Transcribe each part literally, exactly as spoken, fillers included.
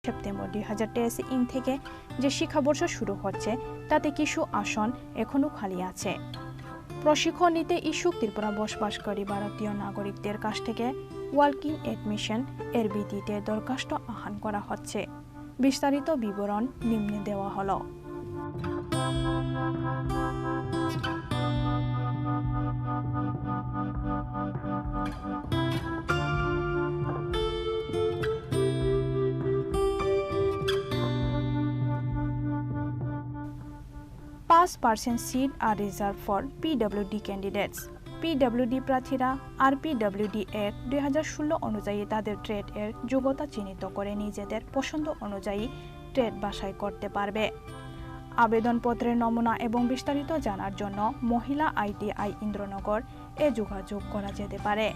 সেপ্টেম্বর দুই হাজার তেইশ ইং থেকে যে শিক্ষাবর্ষ শুরু হচ্ছে, তাতে কিছু আসন এখনও খালি আছে। প্রশিক্ষণ নিতে ইচ্ছুক ত্রিপুরা বসবাসকারী ভারতীয় নাগরিকদের কাছ থেকে ওয়াকিং অ্যাডমিশন এর ভিত্তিতে দরখাস্ত আহ্বান করা হচ্ছে। বিস্তারিত বিবরণ নিম্নে দেওয়া হলো। Five percent seat are reserved for P W D candidates. P W D প্রার্থীরা আর পি ডাব্লিউ ডি অ্যাক্ট দুই হাজার ষোলো অনুযায়ী তাদের ট্রেড এর যোগ্যতা চিহ্নিত করে নিজেদের পছন্দ অনুযায়ী ট্রেড বাছাই করতে পারবে। আবেদনপত্রের নমুনা এবং বিস্তারিত জানার জন্য মহিলা আইটিআই ইন্দ্রনগর এ যোগাযোগ করা যেতে পারে।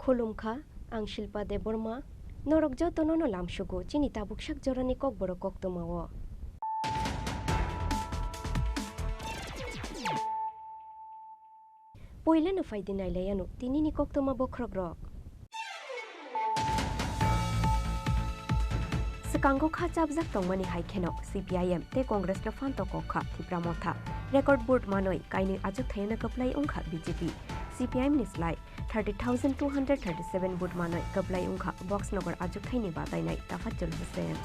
Khulumkha, ang Shilpa Debbarma. Norok jotono no lamsugo chini tabuk sak jorani kokborok koktwmao. Poilano phaidi nailaiano tinini koktwma bokhorokrok. Swkango kha chapjak tongmani hai kheno C P I M tei Congress no phanto kok kha Tipra Motha. Record vote manwi kainwi achukthayano kwplai wngkha B J P. C P I M ni slai thirty thousand two hundred thirty-seven vote manwi kwplai wngkha Boxnagar achukthayni batainai Tafajjul Hussain.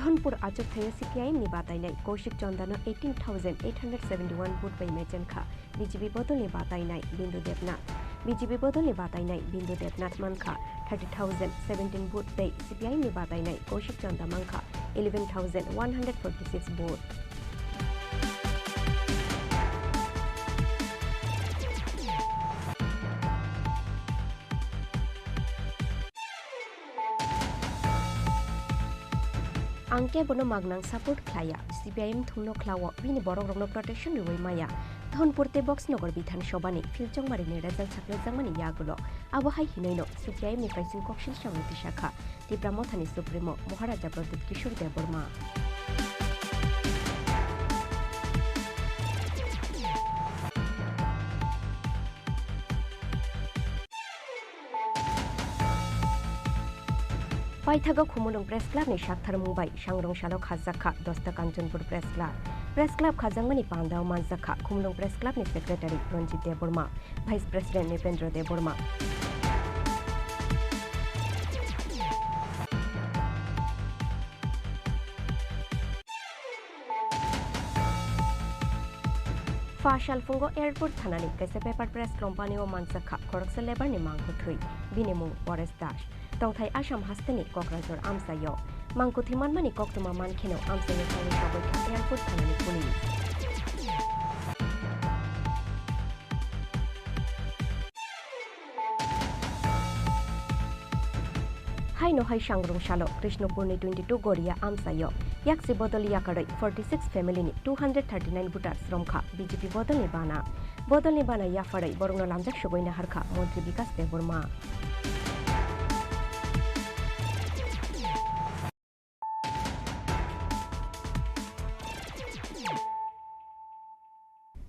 Dhonpur achuk thaio C P I M ni batainai Kaushik Chanda no eighteen thousand eight hundred seventy one vote bai mechen kha B J P bodol ni batainai Bindu Debnath. B J P bodol ni batainai Bindu Debnath mankha thirty thousand seventeen vote tei C P I M ni batainai Kaushik Chanda mankha eleven thousand one hundred forty six vote. Ang kebono magnang support khlaiya, C P I M thungno khlao, bini borokrokno protection rwui maya. Dhonpur tei Boxnogor Bidhan Sabhani Phil Chongmarini result saklaijakmani yagulo abo hai hinoino C P I M ni kaising koksil songni tisakha Tipra Mothani Supremo Maharaja Pradyut Kishore Debbarma. Paithago Khumulwng Press Club ni saktharmung bai sangrong salo khajakha Dosta Kanchanpur Press Club. Press Club khajakmani pandao manjakha Khumulwng Press Club ni Secretary Ranjit Debbarma, Vice President Nipendra Debbarma. Pha salphungo airport thanani kaisa paper press company o manjakha khoroksa labour ni mangkho thwi, bini mung Paresh Das. Tongthai Assam hasteni Kokrajhar amchaio. Mangkuthi manmani koktwma mankheno amchaio thangwi sogwi kha airport thanani police. Haino hai sangrong salo Krishnapurni twenty two Goria amchaio yaksi bodol yakarwi forty six family ni two hundred thirty nine voters romkha B J P bodolni bana. Bodolni bana yapharwi borokno lamjak sogwi naharkha Montri Bikas Debbarma.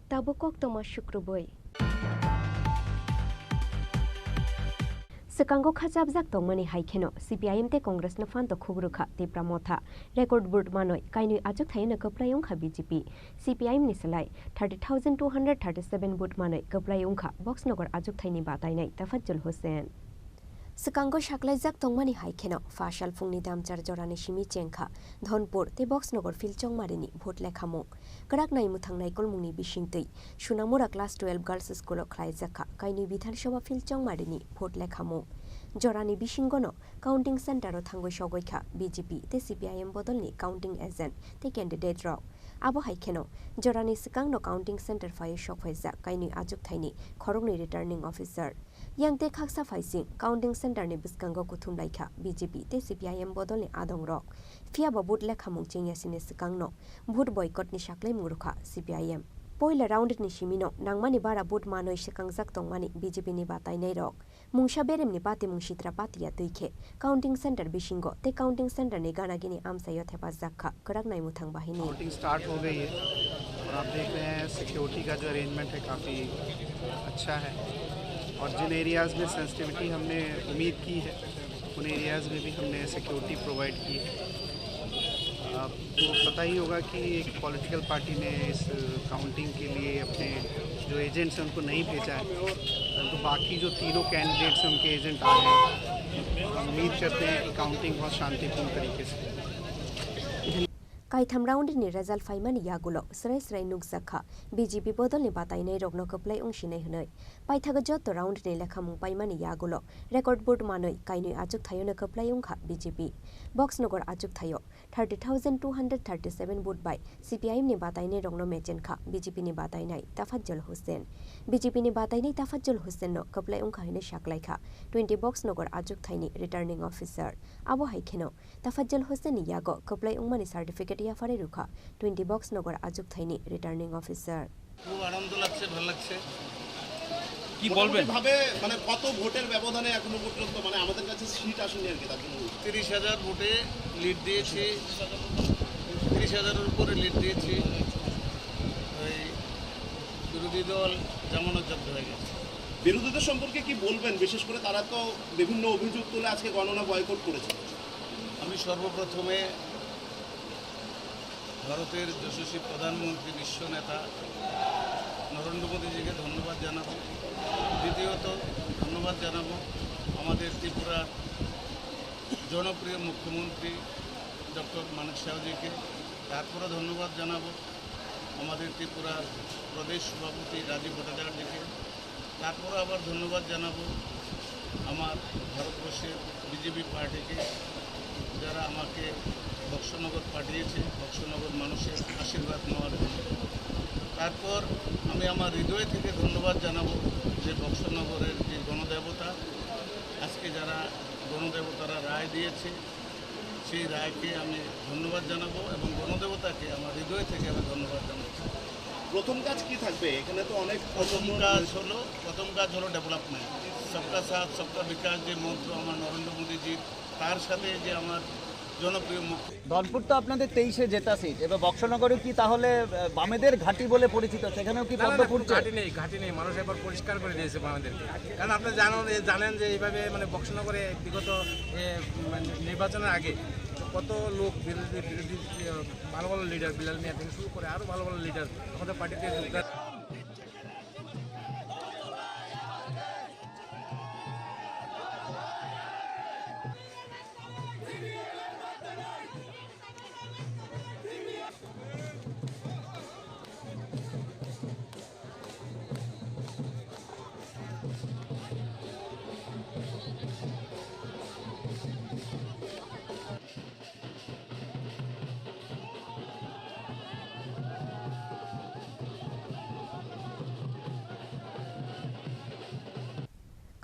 Tabuk koktwma sukrubwi. Swkango khachapjak tongmani hai kheno C P I M tei Congress no phanto khugrwkha Tipra Motha. Record vote manwi kainwi achuk thaino kwplai wngkha B J P. C P I M ni slai thirty thousand two hundred thirty seven vote manwi kwplai wngkha Boxnogor achuk thaini batainai Tafajjul Hussain. Swkango saklaijak tongmani hai kheno pha salphungni damchar jorani simi chengkha Dhonpur tei Boxnogor Phil Chongmarini vote lekhamung. Kwrak naimwthang naikolmungni bisingtwi Sunamura Class twelve Girls School o khlaijakha kainwi Bidhan Sabha Phil Chongmarini vote lekhamung. Jorani bisingono counting center o thangwi sogwi kha B J P tei C P I M bodolni counting agent tei candidate rok. Abo hai kheno jorani swkangno counting center phaiwi sokphaijak kainwi achuk thaini khoroknwi returning officer. Yang tei khaksa phaising counting center ni bwskango kuthum lai kha B J P tei C P I M bodolni adongrok. Phiyaba vote lekhamung chengyasini swkangno vote boycott ni saklaimung rwkha C P I M. Poila round ni simino nangmani bara vote manwi swkangjak tongmani B J P ni batainairok. Mungsa beremni patimung sitra patiya twi khe counting center bisingo tei counting center ni ganagini amchaio thepajak kha kwrak naimwthang bahini. Counting start हो गई है और आप देख रहे हैं सिक्योरिटी का जो अरेंजमेंट है काफ़ी अच्छा है और जिन एरियाज़ में सेंसिटिविटी हमने उम्मीद की है उन एरियाज़ में भी हमने सिक्योरिटी प्रोवाइड की है। आपको पता ही होगा कि एक पॉलिटिकल पार्टी ने इस काउंटिंग के लिए अपने जो एजेंट्स हैं उनको नहीं भेजा है, परंतु बाकी जो तीनों कैंडिडेट्स हैं उनके एजेंट आ गए हैं। हम उम्मीद करते हैं कि काउंटिंग बहुत शांतिपूर्ण तरीके से Kaitham round ni result phaimani yagulo srai srai nukjak kha B J P bodolni batainairokno kwplai wngsinai hwnwi. Paithago joto round ni lekhamung paimani yagulo record vote manwi kainwi achuk thaiono kwplai wngkha B J P. Boxnogor achuk thaio thirty thousand two hundred thirty seven vote bai C P I M ni batainairokno mechen kha B J P ni batainai Tafajjul Hussain. B J P ni batainai Tafajjul Hussain no kwplai wngkha hwnwi saklaikha twenty Boxnogor achuk thaini returning officer. Abo hai kheno Tafajjul Hussain ni yago kwplai wngmani certificate yapharwi rwkha twenty Boxnogor achuk thaini returning officer. খুব আনন্দ লাগছে, ভালো লাগছে। কি বলবেন? মোটামুটিভাবে মানে কত ভোটের ব্যবধানে এখনো পর্যন্ত মানে আমাদের কাছে সিট আসেনি আর কি, তার জন্য। তিরিশ হাজার ভোটে লিড দিয়েছি, তিরিশ হাজারের উপরে লিড দিয়েছি। ওই বিরোধী দল জামানত জব্দ হয়ে গেছে। বিরোধীদের সম্পর্কে কি বলবেন? বিশেষ করে তারা তো বিভিন্ন অভিযোগ তুলে আজকে গণনা বয়কট করেছে। আমি সর্বপ্রথমে ভারতের যশস্বী প্রধানমন্ত্রী, বিশ্ব নেতা নরেন্দ্র মোদীজিকে ধন্যবাদ জানাবো। দ্বিতীয়ত ধন্যবাদ জানাবো আমাদের ত্রিপুরার জনপ্রিয় মুখ্যমন্ত্রী ডক্টর মানিক সাহাজিকে, তারপরে ধন্যবাদ জানাবো আমাদের ত্রিপুরার প্রদেশ সভাপতি রাজীব ভট্টাচার্যকে, তারপরে আবার ধন্যবাদ জানাবো আমার ভারতবর্ষের বিজেপি পার্টিকে, যারা আমাকে বক্সনগর পাঠিয়েছে, বক্সনগর মানুষের আশীর্বাদ নেওয়ার জন্য। তারপর আমি আমার হৃদয় থেকে ধন্যবাদ জানাবো যে বক্সনগরের যে গণদেবতা, আজকে যারা গণদেবতারা রায় দিয়েছে, সেই রায়কে আমি ধন্যবাদ জানাবো এবং গণদেবতাকে আমার হৃদয় থেকে আমি ধন্যবাদ জানাচ্ছি। প্রথম কাজ কি থাকবে? এখানে তো অনেক প্রথম কাজ হলো, প্রথম কাজ হলো ডেভেলপমেন্ট, সবকা সাথ সবকা বিকাশ যে মন্ত্র আমার নরেন্দ্র মোদীজির, তার সাথে যে আমার জনপ্রিয় মুখ। ধনপুর তো আপনাদের তেইশে জেতা সিট, এবার বক্সনগরে কি তাহলে, আহ, বামেদের ঘাঁটি বলে পরিচিত, সেখানেও কি না, না, পদ্ম না, কোনো ফুটছে? ঘাঁটি নেই, ঘাঁটি নেই। মানুষ এবার পরিষ্কার করে দিয়েছে বামেদেরকে। কারণ আপনি জানেন, এ, জানেন যে এইভাবে মানে বক্সনগরে বিগত, এ, মানে নির্বাচনের আগে কত লোক বিরোধী, বিরোধী, এ, ভালো ভালো লিডার, বিলাল মিয়া থেকে শুরু করে আরো ভালো ভালো লিডার আমাদের পার্টিতে যোগদান।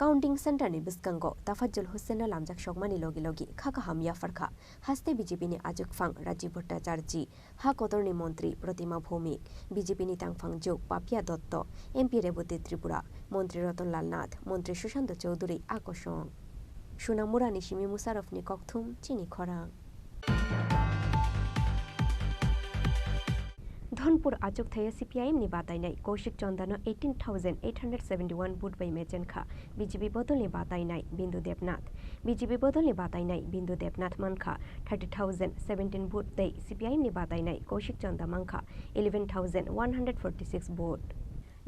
Counting center ni bwskango Tafajjul Hussain no lamjak sokmani logi logi kha kaham yapharkha haste B J P ni achukphang Rajiv Bhattacharjee, ha kotorni montri Pratima Bhowmik, B J P ni tangphang juk Papia Dotto, M P Rebati Tripura, montri Ratan Lal Nath, montri Sushanta Chowdhury a kosong. Sunamura ni simi Musharraf ni kokthum chini khorang. Dhonpur achukthaya C P I M ni batainai Kaushik Chanda no eighteen thousand eight hundred seventy one vote bai mechen kha, B J P bodol ni batainai Bindu Debnath. B J P bodol ni batainai Bindu Debnath mankha thirty thousand seventeen vote tei C P I M ni batainai Kaushik Chanda mankha eleven thousand one hundred forty six vote.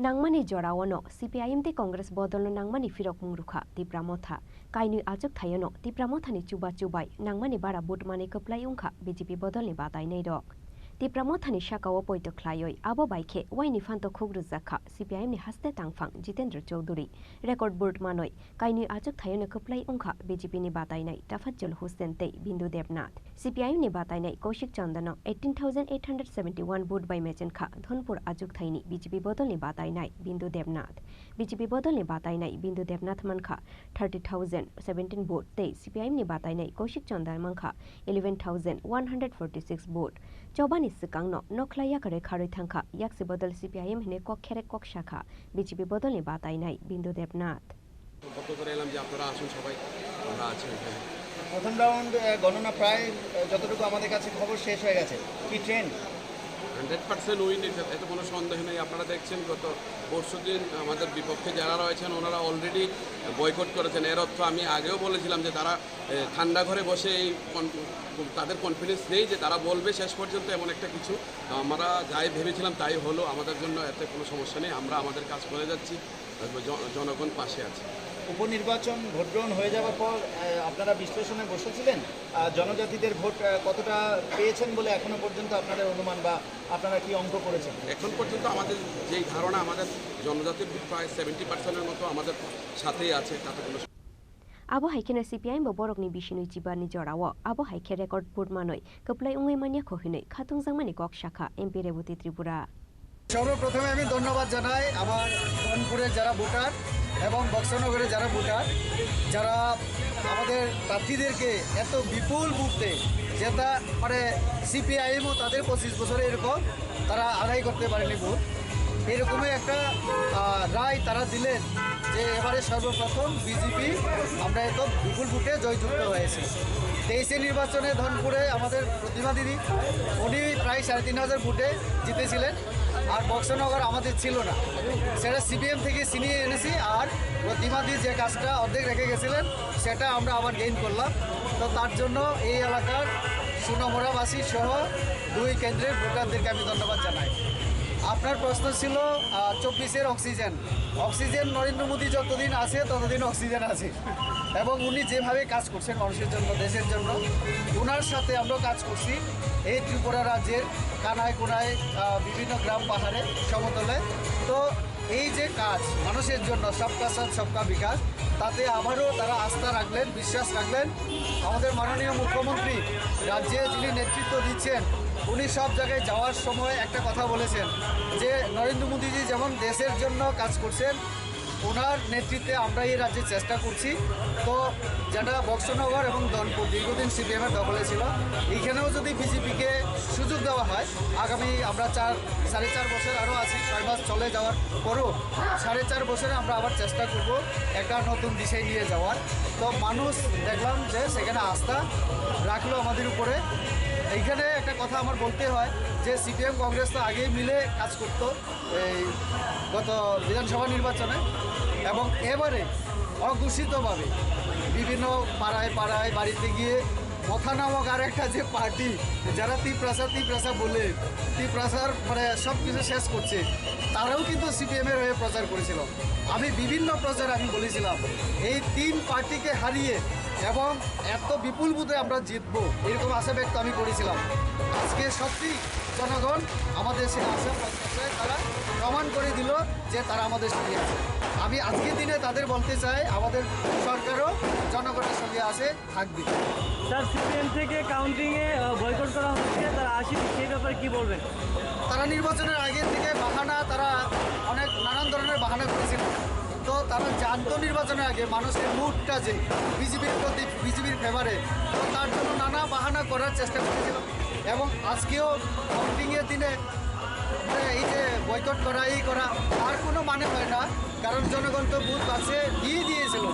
Nangmani jorao no C P I M tei Congress bodol no nangmani phirok mung rwkha Tipra Motha. Kainwi achuk thaio no Tipra Motha ni chuba chubai nangmani bara vote manwi kwplai wngkha B J P bodol ni batainai rok. Tipra Motha ni sakao poito khlaiwi abo bai khe waini phanto khuk rwjak kha C P I M ni haste tangphang Jitendra Chowdhury. Record vote manwi kainwi achuk thaio no kwplai wngkha B J P ni batainai Tafajjul Hussain tei Bindu Debnath. C P I M ni batainai Kaushik Chanda no eighteen thousand eight hundred seventy one vote bai mechen kha Dhonpur achuk thaini B J P bodol ni batainai Bindu Debnath. B J P bodol ni batainai Bindu Debnath mankha thirty thousand seventeen vote tei C P I M ni batainai Kaushik Chanda mankha eleven thousand one hundred forty six vote. Chobani swkang no nokhlai yakarwi kharwi thangkha yaksi bodol C P I M hwnwi kok kherek kok sakha B J P bodol ni batainai Bindu Debnath. পত্র করে এলাম যে আপনারা আসুন সবাই, আমরা আছি এখানে। প্রথম রাউন্ড, আহ, গণনা প্রায়, আহ, যতটুকু আমাদের কাছে খবর শেষ হয়ে গেছে। কি ট্রেন্ড? হান্ড্রেড পার্সেন্ট উইন, এটা, এতে কোনো সন্দেহ নেই। আপনারা দেখছেন গত পরশু দিন আমাদের বিপক্ষে যারা রয়েছেন ওনারা অলরেডি বয়কট করেছেন। এর অর্থ আমি আগেও বলেছিলাম যে তারা, এ, ঠান্ডা ঘরে বসে এই কন-, তাদের কনফিডেন্স নেই যে তারা বলবে শেষ পর্যন্ত এমন একটা কিছু। তো আমরা যাই ভেবেছিলাম তাই হলো, আমাদের জন্য এতে কোনো সমস্যা নেই, আমরা আমাদের কাজ করে যাচ্ছি। জন-, জনগণ পাশে আছে। উপনির্বাচন ভোট গ্রহণ হয়ে যাওয়ার পর, আহ, আপনারা বিশ্লেষণে বসেছিলেন? আহ, জনজাতিদের ভোট, আহ, কতটা পেয়েছেন বলে এখনো পর্যন্ত আপনাদের অনুমান বা আপনারা কি অঙ্ক করেছেন? এখন পর্যন্ত আমাদের যেই ধারণা, আমাদের জনজাতির ভোট প্রায় সেভেন্টি পার্সেন্টের মতো আমাদের সাথেই আছে, তাতে কোনো Abo hai kheno C P I M bo borokni bisinwi chibarni jorao abo hai khe record vote manwi kwplai wngwi manya kho hinwi khatungjakmani kok sakha M P Rebati Tripura. সর্বপ্রথমে আমি ধন্যবাদ জানাই আমার ধনপুরের যারা ভোটার এবং বক্সনগরের যারা ভোটার, যারা আমাদের প্রার্থীদেরকে এত বিপুল ভোটে জেতা, মানে সিপিআইএমও তাদের পঁচিশ বছরে এরকম তারা আদায় করতে পারেনি ভোট। এরকমই একটা, আহ, রায় তারা দিলেন যে এবারে সর্বপ্রথম বিজেপি আমরা এত বিপুল ভোটে জয়যুক্ত হয়েছি। তেইশে নির্বাচনে ধনপুরে আমাদের প্রতিমা দিদি, উনি প্রায় সাড়ে তিন হাজার ভোটে জিতেছিলেন। আর বক্সনগর আমাদের ছিল না, সেটা সিপিএম থেকে ছিনিয়ে এনেছি। আর প্রতিমা দিদি যে কাজটা অর্ধেক রেখে গেছিলেন, সেটা আমরা আবার গেইন করলাম। তো তার জন্য এই এলাকার সুনামুরাবাসী সহ দুই কেন্দ্রের ভোটারদেরকে আমি ধন্যবাদ জানাই। আপনার প্রশ্ন ছিল, আহ, চব্বিশের অক্সিজেন। অক্সিজেন নরেন্দ্র মোদী যতদিন আছে, ততদিন অক্সিজেন আছে। এবং উনি যেভাবে কাজ করছেন মানুষের জন্য, দেশের জন্য, ওনার সাথে আমরাও কাজ করছি এই ত্রিপুরা রাজ্যের কানায় কোনায়, আহ, বিভিন্ন গ্রাম পাহাড়ে, সমতলে। তো এই যে কাজ মানুষের জন্য, সবকা সাথ সবকা বিকাশ, তাতে আবারও তারা আস্থা রাখলেন, বিশ্বাস রাখলেন। আমাদের মাননীয় মুখ্যমন্ত্রী রাজ্যে যিনি নেতৃত্ব দিচ্ছেন, উনি সব জায়গায় যাওয়ার সময় একটা কথা বলেছেন যে নরেন্দ্র মোদীজি যেমন দেশের জন্য কাজ করছেন, ওনার নেতৃত্বে আমরা এই রাজ্যে চেষ্টা করছি। তো যেটা বক্সনগর এবং ধনপুর দীর্ঘদিন সিপিএম এর দখলে ছিল, এইখানেও যদি বিজেপিকে সুযোগ দেওয়া হয়, আগামী আমরা চার, সাড়ে চার বছর আরও আছি, ছয় মাস চলে যাওয়ার পরও সাড়ে চার বছরে আমরা আবার চেষ্টা করব একটা নতুন দিশায় নিয়ে যাওয়ার। তো মানুষ দেখলাম যে সেখানে আস্থা রাখলো আমাদের উপরে। এইখানে একটা কথা আমার বলতে হয় যে সিপিএম কংগ্রেস তো আগেই মিলে কাজ করতো এই গত বিধানসভা নির্বাচনে, এবং এবারে অঘোষিতভাবে বিভিন্ন পাড়ায় পাড়ায় বাড়িতে গিয়ে মথা নামক আর একটা যে পার্টি, যারা তিপ্রাসা তিপ্রাসা বলে, তিপ্রাসার মানে সব কিছু শেষ করছে, তারাও কিন্তু সিপিএম এর হয়ে প্রচার করেছিল। আমি বিভিন্ন প্রচার আমি বলেছিলাম, এই তিন পার্টিকে হারিয়ে এবং এত বিপুল ভোটে আমরা জিতবো, এরকম আশা ব্যক্ত আমি করেছিলাম। আজকে সত্যি জনগণ আমাদের সেই আশা প্রত্যাশায় তারা প্রমাণ করে দিল যে তারা আমাদের সঙ্গে আছে। আমি আজকের দিনে তাদের বলতে চাই, আমাদের সরকারও জনগণের সঙ্গে আছে, থাকবে। স্যার, সিপিএম থেকে কাউন্টিং এ, আহ, বয়কট করা হচ্ছে, তারা আসেনি, সেই ব্যাপারে কি বলবেন? তারা নির্বাচনের আগে থেকে বাহানা, তারা অনেক নানান ধরনের বাহানা করেছিল। তো তারা জানতো নির্বাচনের আগে মানুষের মুডটা যে বিজেপির প্রতি, বিজেপির ফেভারে, তো তার জন্য নানা বাহানা করার চেষ্টা করেছিল। এবং আজকেও কাউন্টিং এর দিনে মানে এই যে বয়কট করা, এই করা, তার কোনো মানে হয় না, কারণ জনগণ তো ভোট বাক্সে দিয়ে দিয়েছিল।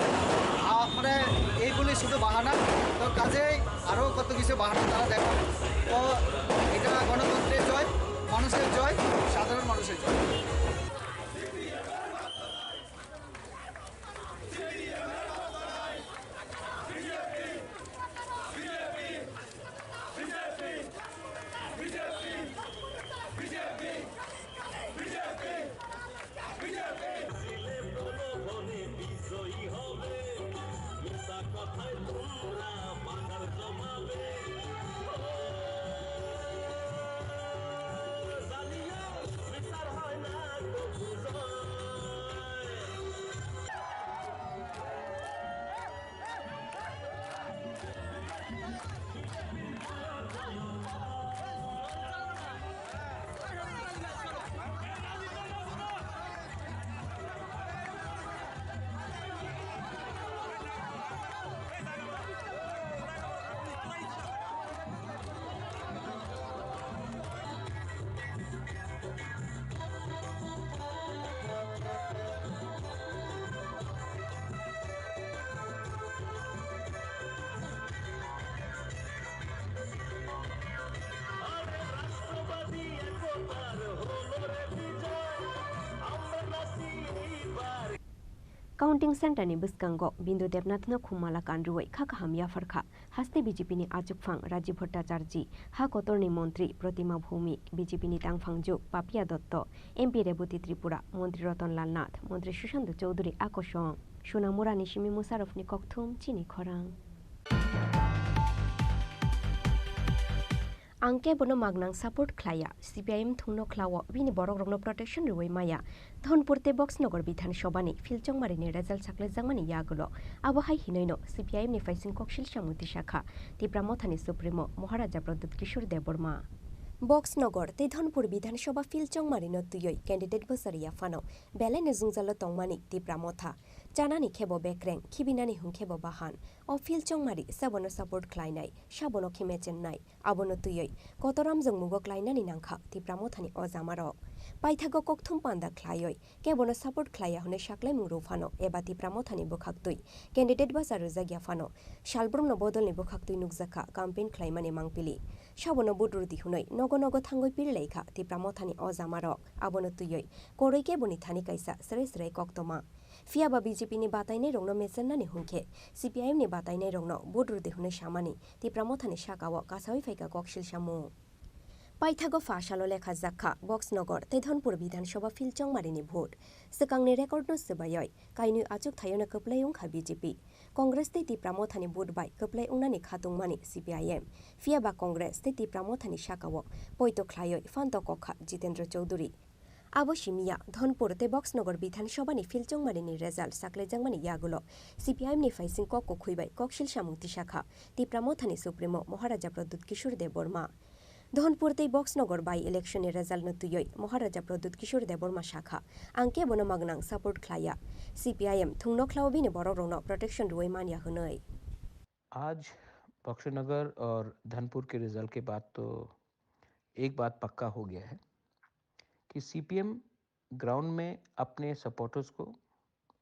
আ, মানে এইগুলি শুধু বাহানা। তো কাজেই আরও কত কিছু বাহানা তারা দেখাবে। তো এটা গণতন্ত্রের জয়, মানুষের জয়, সাধারণ মানুষের জয়। Counting center ni bwskango Bindu Debnath no khum mala kanrwi kha kaham yapharkha. Haste B J P ni achukphang Rajiv Bhattacharjee, ha kotorni montri Pratima Bhowmik, B J P ni tangphang juk Papiya Dotto, M P Rebati Tripura, montri Ratan Lal Nath, montri Sushanta Chowdhury a kosong. Sonamurani simi Musharraf ni kokthum chini khorang. Ang kebono magnang support khlaiya, C P I M thungno khlao, bini borokrokno protection rwui maya. Dhonpur tei Boxnagar Bidhan Sabhani Phil Chongmarini result saklaijakmani yagulo. Abo hai hinoino C P I M ni phaising koksil samung tisakha Tipra Mothani Supremo Maharaja Pradyut Kishore Debbarma. Boxnagar tei Dhonpur Bidhan Sabha Phil Chongmarino twiwi candidate bwsari yaphano belai no jwngjalo tongmani Tipra Motha. Chanani khebo bekreng, khibinani hwnkhe bo bahan. O Phil Chongmari sabono support khlainai, sabono khe mechennai. Abono twiwi kotor amjokmungo klainani nangkha Tipra Mothani o jamarok. Paithago kokthum panda khlaiwi kebono support khlaiya hwnwi saklaimung rw phano eba Tipra Mothani bwkhaktwi candidate bacha rwjakya phano salbrumno bodolni bwkhaktwi nukjakha campaign khlaimani mangpili. Sabono vote rwdi hwnwi nogo nogo thangwi pirilaikha Tipra Mothani o jamarok. Abono twiwi koroi keboni thani kaisa srai srai koktoma. Phiyaba B J P ni batainairokno mechennani hwnkhe C P I M ni batainairokno vote rwdi hwnwi samani Tipra Mothani sakao kasawi phaikha koksil samung. Paithago pha salo lekha jak kha Boxnogor tei Dhonpur Bidhan Sabha field chongmarini vote. Swkangni record no swbaiwi kainwi achuk thaiono kwplai wng kha B J P. Congress tei Tipra Mothani vote bai kwplai wngnani khatungmani C P I M. Phiya ba Congress tei Tipra Mothani sakao poito khlaiwi phanto kok kha Jitendra Chowdhury. Abo simi ya, Dhonpur tei Boxnogor Bidhan Sabhani field chongmarini result saklaijakmani yagulo C P I M ni phaising kok kukhwi bai koksil samung tisa kha Tipra Mothani Supremo Maharaja Pradyut Kishore Debbarma. Dhonpur tei Boxnogor by-election ni result no twiwi Maharaja Pradyut Kishore Debbarma sakha, "Ang kebono magnang support khlaiya. C P I M thwngno khlao bini borokrokno protection rwui manya," hwnwi. आज बक्शीनगर और धनपुर के रिजल्ट के बाद तो एक बात पक्का हो गया है कि सीपीएम ग्राउंड में अपने सपोर्टर्स को,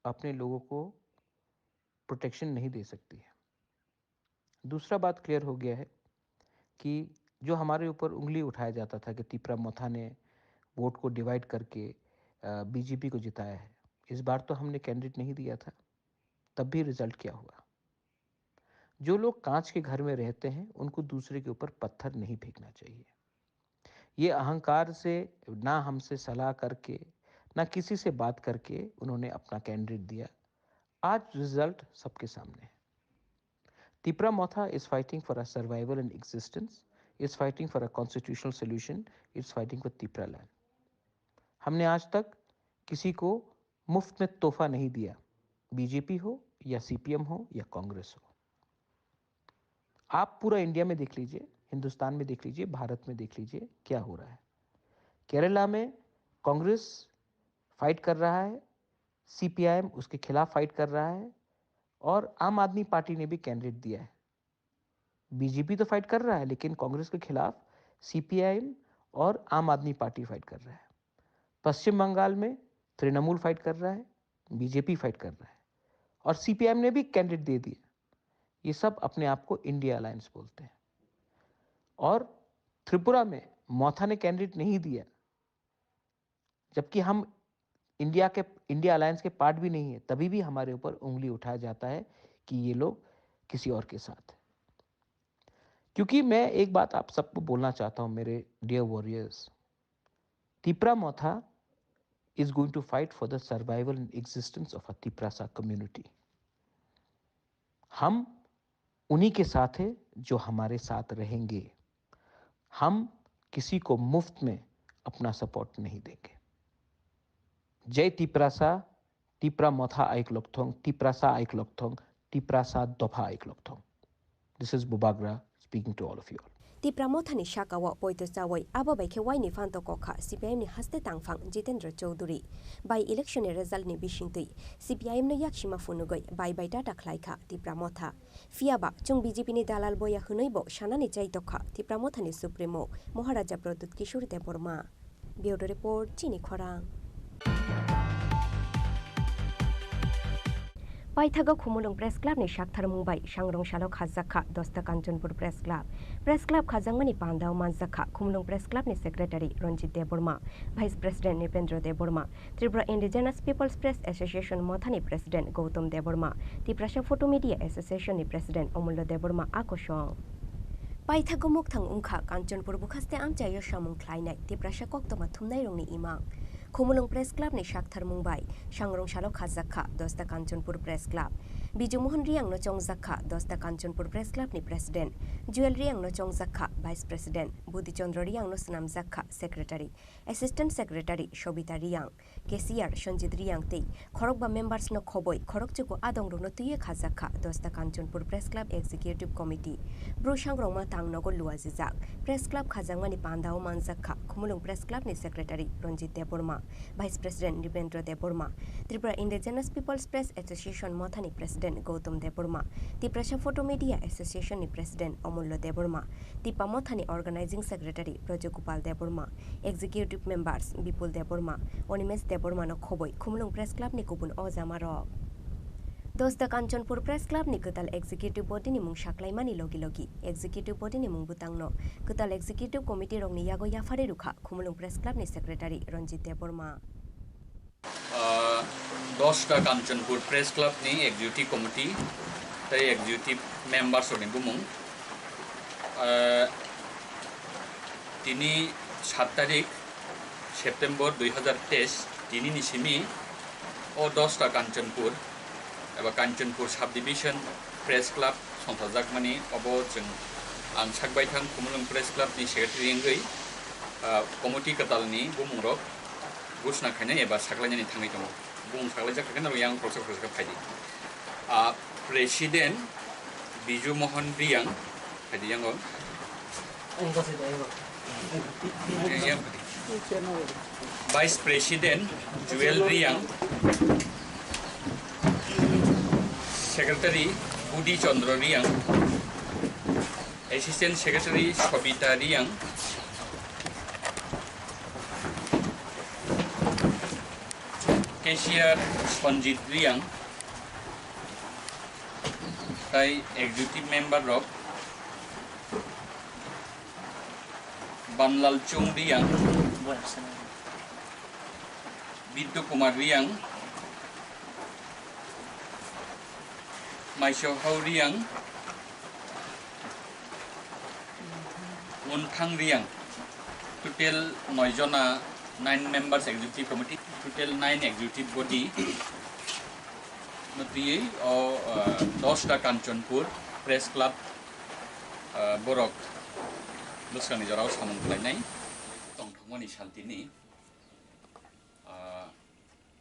अपने लोगों को प्रोटेक्शन नहीं दे सकती है। दूसरा बात क्लियर हो गया है कि जो हमारे ऊपर उंगली उठाया जाता था कि तिपरा मोथा ने वोट को डिवाइड करके बीजेपी को जिताया है, इस बार तो हमने कैंडिडेट नहीं दिया था, तब भी रिजल्ट क्या हुआ? जो लोग कांच के घर में रहते हैं, उनको दूसरे के ऊपर पत्थर नहीं फेंकना चाहिए। ये अहंकार से, ना हमसे सलाह करके, ना किसी से बात करके उन्होंने अपना कैंडिडेट दिया। आज रिजल्ट सबके सामने है। Tipra Motha is fighting for a survival and existence, is fighting for a constitutional solution, is fighting for Tipra land. हमने आज तक किसी को मुफ्त में तोहफा नहीं दिया, बीजेपी हो या सीपीएम हो या कांग्रेस हो। आप पूरा इंडिया में देख लीजिए, हिंदुस्तान में देख लीजिए, भारत में देख लीजिए, क्या हो रहा है। केरला में कांग्रेस फाइट कर रहा है, सीपीआईएम उसके खिलाफ फाइट कर रहा है और आम आदमी पार्टी ने भी कैंडिडेट दिया है। बीजेपी तो फाइट कर रहा है, लेकिन कांग्रेस के खिलाफ सीपीआईएम और आम आदमी पार्टी फाइट कर रहा है। पश्चिम बंगाल में तृणमूल फाइट कर रहा है, बीजेपी फाइट कर रहा है और सीपीआईएम ने भी कैंडिडेट दे दिया। ये सब अपने आप को इंडिया अलायंस बोलते हैं। और त्रिपुरा में मोथा ने कैंडिडेट नहीं दिया, जबकि हम इंडिया के, इंडिया अलायंस के पार्ट भी नहीं है, तभी भी हमारे ऊपर उंगली उठाया जाता है कि ये लोग किसी और के साथ है। क्योंकि मैं एक बात आप सबको बोलना चाहता हूं, मेरे dear warriors, Tipra Motha is going to fight for the survival and existence of a Tiprasa community. हम उन्हीं के साथ हैं जो हमारे साथ रहेंगे। हम किसी को मुफ्त में अपना सपोर्ट नहीं देंगे। जय तिपरासा, तिपरा मोथा आइक लोकथोंग, तिपरासा आइक लोकथोंग, तिपरासा दोफा आइक लोकथोंग। This is Bubagra speaking to all of you all. Tipra Mothani sakao poito chawi abo bai khe waini phanto kok kha C P I M ni haste tangphang Jitendra Chowdhury. By-election ni result ni bisingtwi C P I M no yaksima phunugwi bai bai tata khlai kha Tipra Motha. Phiya ba chwng B J P ni dalal boya hwnwi bo sanani chai tok kha Tipra Mothani Supremo Maharaja Pradyut Kishore Debbarma. Bureau Report, Chini Khorang. Paithago Khumulwng Press Club ni saktharmung bai sangrong salo khajak kha Dosta Kanchanpur Press Club. Press Club khajakmani pandao manjak kha Khumulwng Press Club ni Secretary Ranjit Debbarma, Vice President Nripendra Debbarma, Tripura Indigenous People's Press Association Mothani President Gautam Debbarma, Tiprasa Photo Media Association ni President Omullo Debbarma a kosong. Paithago mukthang wngkha Kanchanpur bwkhaste amchaio samung khlainai Tiprasa koktwma thumnairokni imang. Khumulwng Press Club ni saktharmung bai sangrong salo khajak kha Dosta Kanchanpur Press Club. Biju Mohan Riyang no chongjak kha Dosta Kanchanpur Press Club ni President, Jewel Riyang no chongjak kha Vice President, Budhi Chandra Riyang no swnamjak kha Secretary, Assistant Secretary Sobita Riyang, Cashier Sanjit Riyang tei khorokba members no khoboi khorokchugo adongrokno twiwi khajak kha Dosta Kanchanpur Press Club Executive Committee. Bru sangrongma tang nogo luajijak. Press Club khajakmani pandao manjak kha Khumulwng Press Club ni Secretary Ranjit Debbarma, Vice President Nripendra Debbarma, Tripura Indigenous People's Press Association Mothani President Gautam Debbarma, Tiprasa Photo Media Association ni President Omullo Debbarma, Tipra Mothani Organizing Secretary Brajagopal Debbarma, Executive Members Bipul Debbarma, Onimesh Debbarma no khoboi Khumulwng Press Club ni kubun ojamarok. Dosta Kanchanpur Press Club ni kwtal Executive Body ni mung saklaimani logi logi Executive Body ni mung bwtangno kwtal Executive Committee rokni yago yapharwi rwkha Khumulwng Press Club ni Secretary Ranjit Debbarma. Ah, Dosta Kanchanpur Press Club ni Executive Committee tei Executive Members rokni bumung. Ah, Tini sat tarik September dui hazar teis, tini ni simi o dosta Kanchanpur eba Kanchanpur Subdivision Press Club songsajakmani obo chwng ang sakbaithang Khumulwng Press Club ni secretary wngwi, ah, committee kwtalni bumungrok gusna khainai eba saklainani thangwi tongo. Bumung saklaijak kha khe norok yang khoroksa khoroksa khe phaidi. Ah, President Biju Mohan Riyang, phaidi yango. Yang, yang phaidi. Vice President Jewel Riyang, Secretary Budi Chandra Riyang, Assistant Secretary Sobita Riyang, Cashier Sanjit Riyang, tai executive member rok Banlal Chung Riyang, Biddu Kumar Riyang, Maisohao Riyang, Wngthang Riyang, total noi jona, nine members executive committee, total nine executive body no twiwi o, ah, dosta Kanchanpur Press Club, ah, borok bwskangni jorao samung khlainai tongthokmani saltini, ah,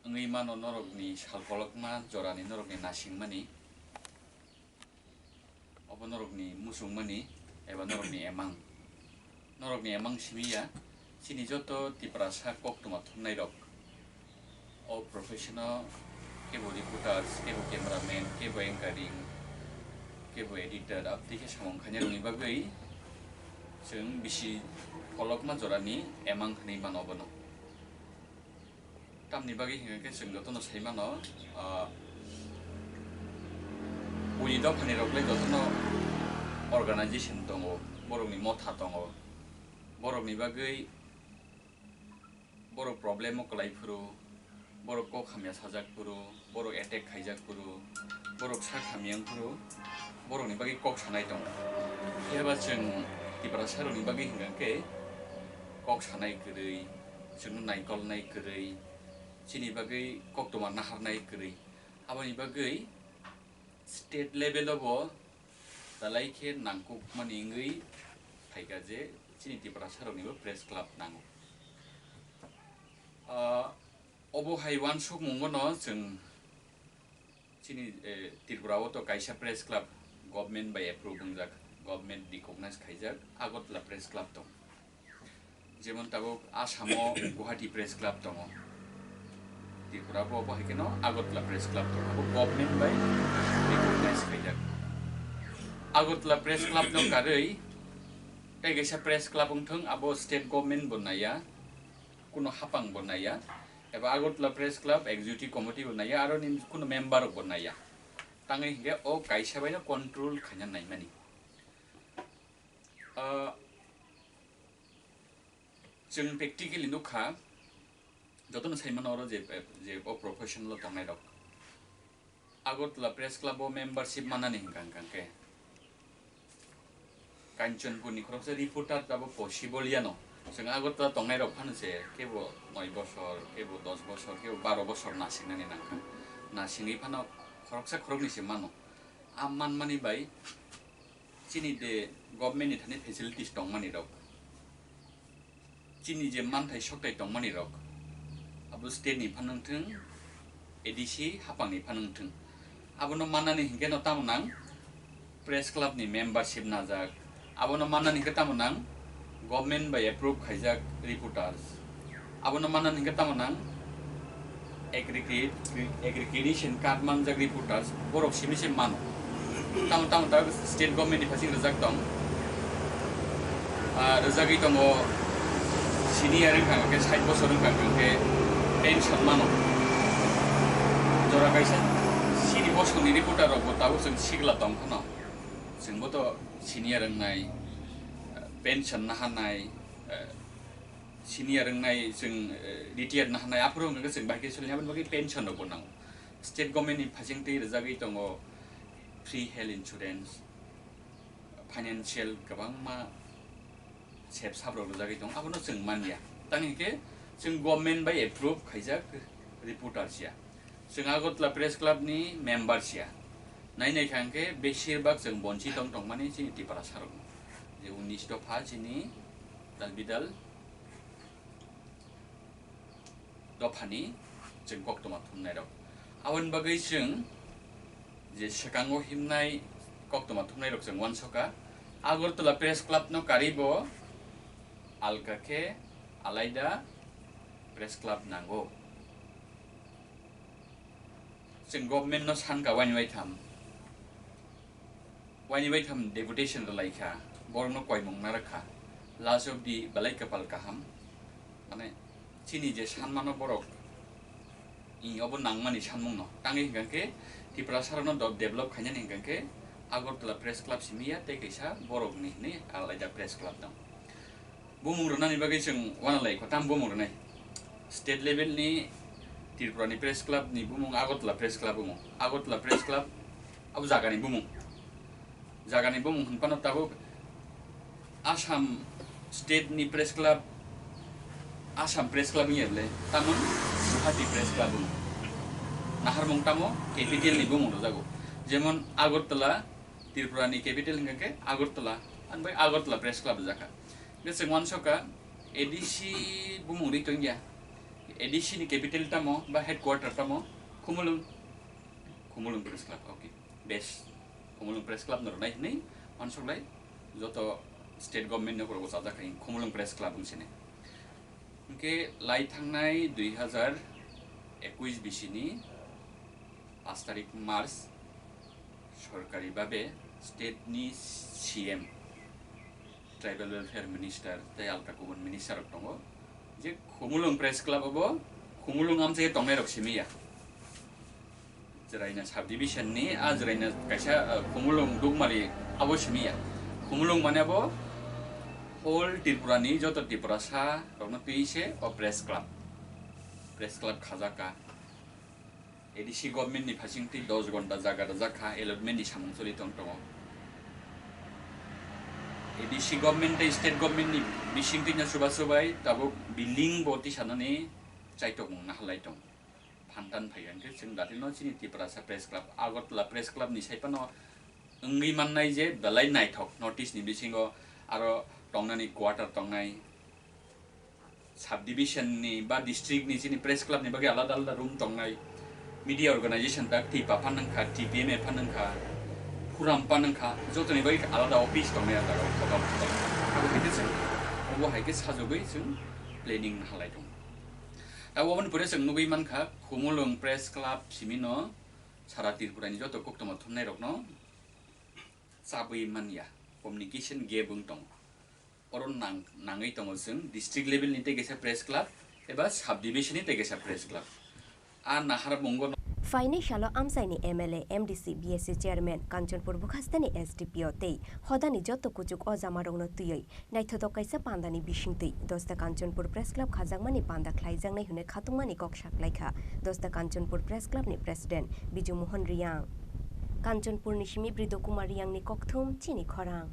wngwi mano norokni salkolokma jorani norokni nasingmani. Obo norokni muchungmani eba norokni emang. Norokni emang simi ya, chini joto Tiprasa koktwma thumnairok. O profession-o kebo reporters, kebo cameraman, kebo anchoring, kebo editor, abtwi khe samung khainai rokni bagwi chwng bisi kolokma jorani emang hwnwi mano obono. Tamni bagwi hwnka khe chwng jotono sai mano, ah, buini dophani rok le jotono organization tongo, borokni motha tongo, borokni bagwi borok problem o kwlai phuru, borok kok hamya sajak phuru, borok attack khaijak phuru, borok sak hamya wng phuru, borokni bagwi kok sanai tongo. Phiya ba chwng Tiprasa rokni bagwi hwnka khe kok sanai kwrwi, chwngno naikolnai kwrwi, chini bagwi koktwma naharnai kwrwi. Aboni bagwi state level o bo dalai khe nangkukmani wngwi phaikha je chini Tiprasa roknibo press club nango. Ah, obo hai uansukmungo no chwng Chini, eh, Tripura o to kaisa press club government bai approve wngjak, government recognize khaijak Agartala Press Club tong. Jemon tabuk Assam o Guwahati Press Club tongo. Tripura bo obo hai kheno Agartala Press Club tongo. Abo government bai recognize khaijak. Agartala Press Club no karwi tei kaisa press club wngthwng, abo state government bo naiya, kuno hapang bo naiya. Eba Agartala Press Club Executive Committee bo naiya, aro ni kuno member rok bo naiya. Tangwi hinkhe o kaisa bai no control khaina naimani. Ah, chwng practically nukha, jotono sai mano oro je, je o profession o tongnai rok. Agartala Press Club o membership manani hwnka hwnka khe Kanchanpur ni khoroksa reporter abo possible yano. Chwng Agartala tongnai rok phano se kebo noi bosor, kebo dos bosor, kebo baro bosor nasingnani nangkha. Nasingwi phano khoroksa khoroknwi se mano. A manmani bai chini de government ni thani facilities tongmani rok, chini je manthai sokthai tongmani rok, abo state ni phano wngthwng, A D C hapang ni phano wngthwng, abono mannani hinkhe no tamo nang press club ni membership najak, abono mannani hinkhe tamo nang government bai approve khaijak reporters, abono mannani hinkhe tamo nang aggregate, accreditation card manjak reporters, borok simi se mano. Tamo tamo ta state government ni phasing rwjak tong. Ah, rwjagwi tongo senior wngkha hwnkhe sait bosor wngkha hwnkhe pension mano. Jora kaisa sini bosongni reporter rok bo tabuk chwng sigla tong phano. Chwngbo to senior wngnai, ah, pension nahanai, ah, senior wngnai chwng, eh, retired nahanai, aphuru hwnkhe chwng bahai khe solinai, aboni bagwi pension rokbo nango. State government ni phasing twi rwjagwi tongo free health insurance, financial kwbangma Sep sabrok rwjagwi tong, abono chwng manya. Tang hinkhe chwng government bai approve khaijak reporter siya. Chwng Agartala Press Club ni member siya. Nai nai kha hinkhe besir bak chwng bonchi tong tongmani chini Tiprasa rokno. Je unis dopha chini dal bidal dophani chwng koktwma thumnairok. Aboni bagwi chwng je swkango himnai koktwma thumnairok chwng uansukha, Agartala Press Club no karibo alka khe alaida Press Club nango. Chwng government no sankha waini waitham. Waini bai tham deputation rwlai kha, borokno koimung narwk kha, last of the belai kwpal kaham, mane chini je sanmano borok, i obo nangmani sanmungno tangwi hinkha khe Tiprasarokno do-, develop khainani hinkha khe Agartala Press Club simi ya tei kaisa borokni hinwi alaida press club dong. Bumung rwnani bagwi chwng uanalai kho, tamo bumung rwnai? State level ni Tripura ni Press Club ni bumung Agartala Press Club wngmo. Agartala Press Club abo jagani bumung. Jagani bumung hwnphano tabuk Assam State ni Press Club, Assam Press Club wngya le, tamo Guwahati Press Club wngmo. Naharmung tamo capital ni bumung rwjago. Jemon Agartala, Tripura ni capital hwnkha khe Agartala, ani bai Agartala Press Club rwjakha. Hwnkhe chwng uansukha A D C bumung ri tongya. A D C ni capital tamo ba headquarter tamo? Khumulwng. Khumulwng Press Club, okay. Bes. Khumulwng Press Club no rwnai hinwi uansuklai joto state government ni ukulok o chajak hai Khumulwng Press Club wng sini. Hwnkhe lai thangnai dui hazar ekuish bisini pash tarik March sorkari babe state ni C M, Tribal Welfare Minister tei alka kubun minister rok tongo. Je Khumulwng Press Club abo Khumulwng amchai tongnai rok simi ya. Jeraina subdivision ni, a Jeraina kaisa, uh, Khumulwng Dukmari abo simi ya. Khumulwng mane abo whole Tripura ni joto Tiprasa rokno twi se o press club. Press club khajak kha. A D C government ni phasing twi dos gonta jaga rwjak kha, allotment ni samung choli tong tongo. A D C government tei state government ni bising twi no chuba chubai tabuk building bo tisanani chaitokmung nahalai tong. Phantan phai hwnkhe chwng datino chini Tiprasa Press Club, Agartala Press Club ni saiphano wngwi mannai je belai naithok, North East ni bisingo aro tongnani quarter tongnai. Subdivision ni ba district ni chini press club ni bagwi alada alada room tongnai, media organization tak T P A phan wngkha, T P M A phan wngkha, Forum phan wngkha, jotoni bagwi alada office tongnai ah jagao kotor kotor. Abo khe chwng obo hai khe sajagwi chwng planning halai tongo. Abo oboni pore chwng nugwi mankha, Khumulwng Press Club simi no sara Tripura ni joto koktwma thumnai rokno chabwi manya, communication gap wng tongo. Oro nang-, nangwi tongo chwng district level ni tei kaisa press club eba subdivision ni tei kaisa press club. A nahar mungo no. Phaini salo amchaini M L A, M D C, B S C chairman, Kanchanpur Bukhastani S D P O tei hodani joto kuchuk o jamarokno twiwi naithotok kaisa pandani bisingtwi Dosta Kanchanpur Press Club khajakmani panda khlaijaknai hwnwi khatungmani kok saklaikha Dosta Kanchanpur Press Club ni president Biju Mohan Riyang. Kanchanpur ni simi Brido Kumar Riyang ni kokthum chini khorang.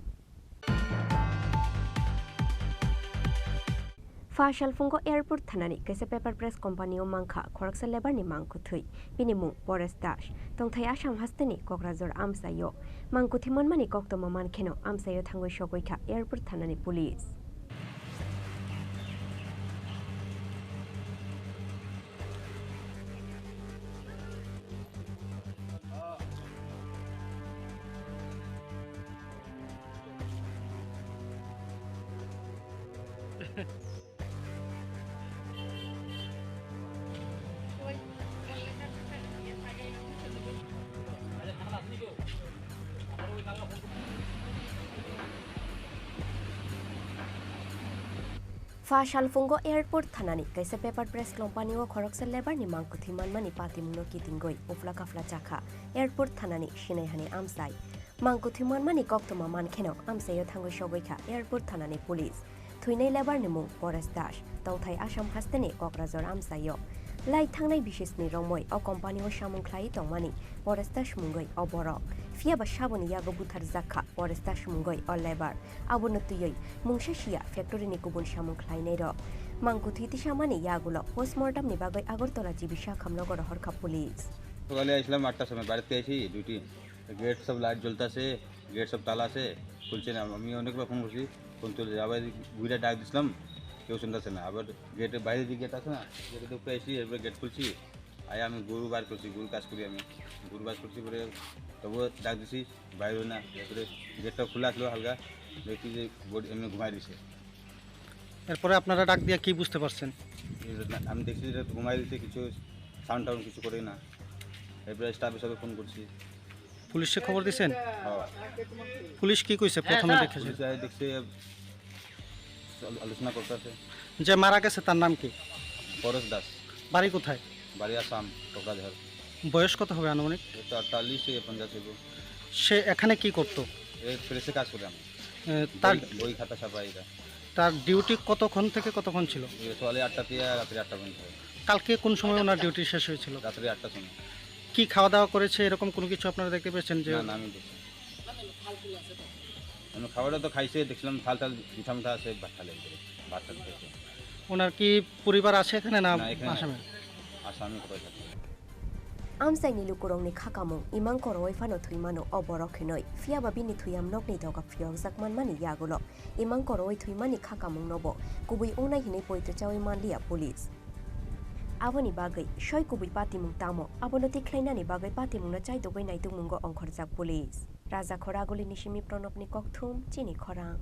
Pha salphungo airport thanani kaisa paper press company o mankha khoroksa labour ni mangkuthwi. Bini mung Paresh Das. Tongthai Assam hasteni Kokrajhar amchaio. Mangkuthwi manmani koktwma mankheno amchaio thangwi sogwi kha airport thanani police. Pha salphungo airport thanani kaisa paper press company o khoroksa labour ni mangkuthwi manmani patimungno kitingwi uphla kaphla chakha airport thanani sinaihani amchai. Mangkuthwi manmani koktwma mankheno amchaio thangwi sogwi kha airport thanani police. Thwinai labour ni mung Paresh Das, tongthai Assam hasteni Kokrajhar amchaio. Lai thangnai bisesni romwi o company-o samung khlaiwi tongmani Porestas mungwi o borok. Phiya ba saboni yago butharjak kha Porestas mungwi o labour. Abono twiwi mungsa siya factory-ni kubun samung khlainairok. Mangkuthwi tisamani yagulo postmortem-ni bagwi Agartala G B sakhamnogo rohor kha police. সকালে আসলাম আটটার সময়, বাড়িতে এসে duty, gate সব লাইট জ্বলতেছে, গেট সব তালা আছে, খুলছে না। আমি অনেকবার ফোন করছি, ফোন তুলে, আবার ঘুরে ডাক দিছিলাম, কেউ শুনতেছে না। আবার গেটের বাইরে যে গেট আছে না, গেটে ঢুকতে আসি, এরপরে গেট খুলছি, আয় আমি গরু বার করছি, গরু কাজ করি আমি, গরু বার করছি পরে তবুও ডাক দিছি, বাইরে না, এরপরে গেটটা খোলা ছিল হালকা, দেখছি যে বোর্ড এমনি ঘুমাই দিছে। এরপরে আপনারা ডাক দিয়ে কি বুঝতে পারছেন? এই যে না, আমি দেখছি যে ঘুমাই দিছে, কিছু সাউন্ড টাউন্ড কিছু করে না। এরপরে স্টাফ হিসাবে ফোন করছি। পুলিশে খবর দিছেন? হ্যাঁ। পুলিশ কি কইছে প্রথমে দেখেছে? পুলিশ আয় দেখছে, আল-, আলোচনা করতেছে। যে মারা গেছে তার নাম কি? পরেশ দাস। বাড়ি কোথায়? বাড়ি আসাম, কোকরাঝাড়। বয়স কত হবে আনুমানিক? এই তো আটচল্লিশ থেকে পঞ্চাশ হইব। সে এখানে কি করতো? এই প্রেসে কাজ করে আমি। এ, তার বই, বই খাতা ছাপা এটা। তার ডিউটি কতক্ষণ থেকে কতক্ষণ ছিল? এই সকালে আটটা থেকে রাত্রে আটটা পর্যন্ত হয়। কালকে কোন সময় ওনার ডিউটি শেষ হয়েছিল? রাত্রে আটটার সময়। কি খাওয়া দাওয়া করেছে এরকম কোনো কিছু আপনারা দেখতে পেয়েছেন যে না, না, আমি দেখছি। মানে খাওয়াটা তো খাইছে, দেখছিলাম থাল টাল জুঠা মুঠা আছে, ভাত থালে ভিতরে, ভাত টাল খাইছে। ওনার কি পরিবার আছে এখানে না না, এখানে না। আসামে? আসামে কোথায় থাকে? Amchaini lukurokni khakamung imang koroi phano thwi mano o borok hinwi, phiya ba bini thwi amnokni doga phiyokjak manmani yagulo imang koroi thwimani khakamungnobo kubui wngnai hinwi poito chaui manliya police. Aboni bagwi soi kubui patimung tamo, abono tikhlainani bagwi patimungno chaidogwi naitugmungo ongkhorjak police. Raja Khoraguli ni simi Pranobni kokthum, chini khorang.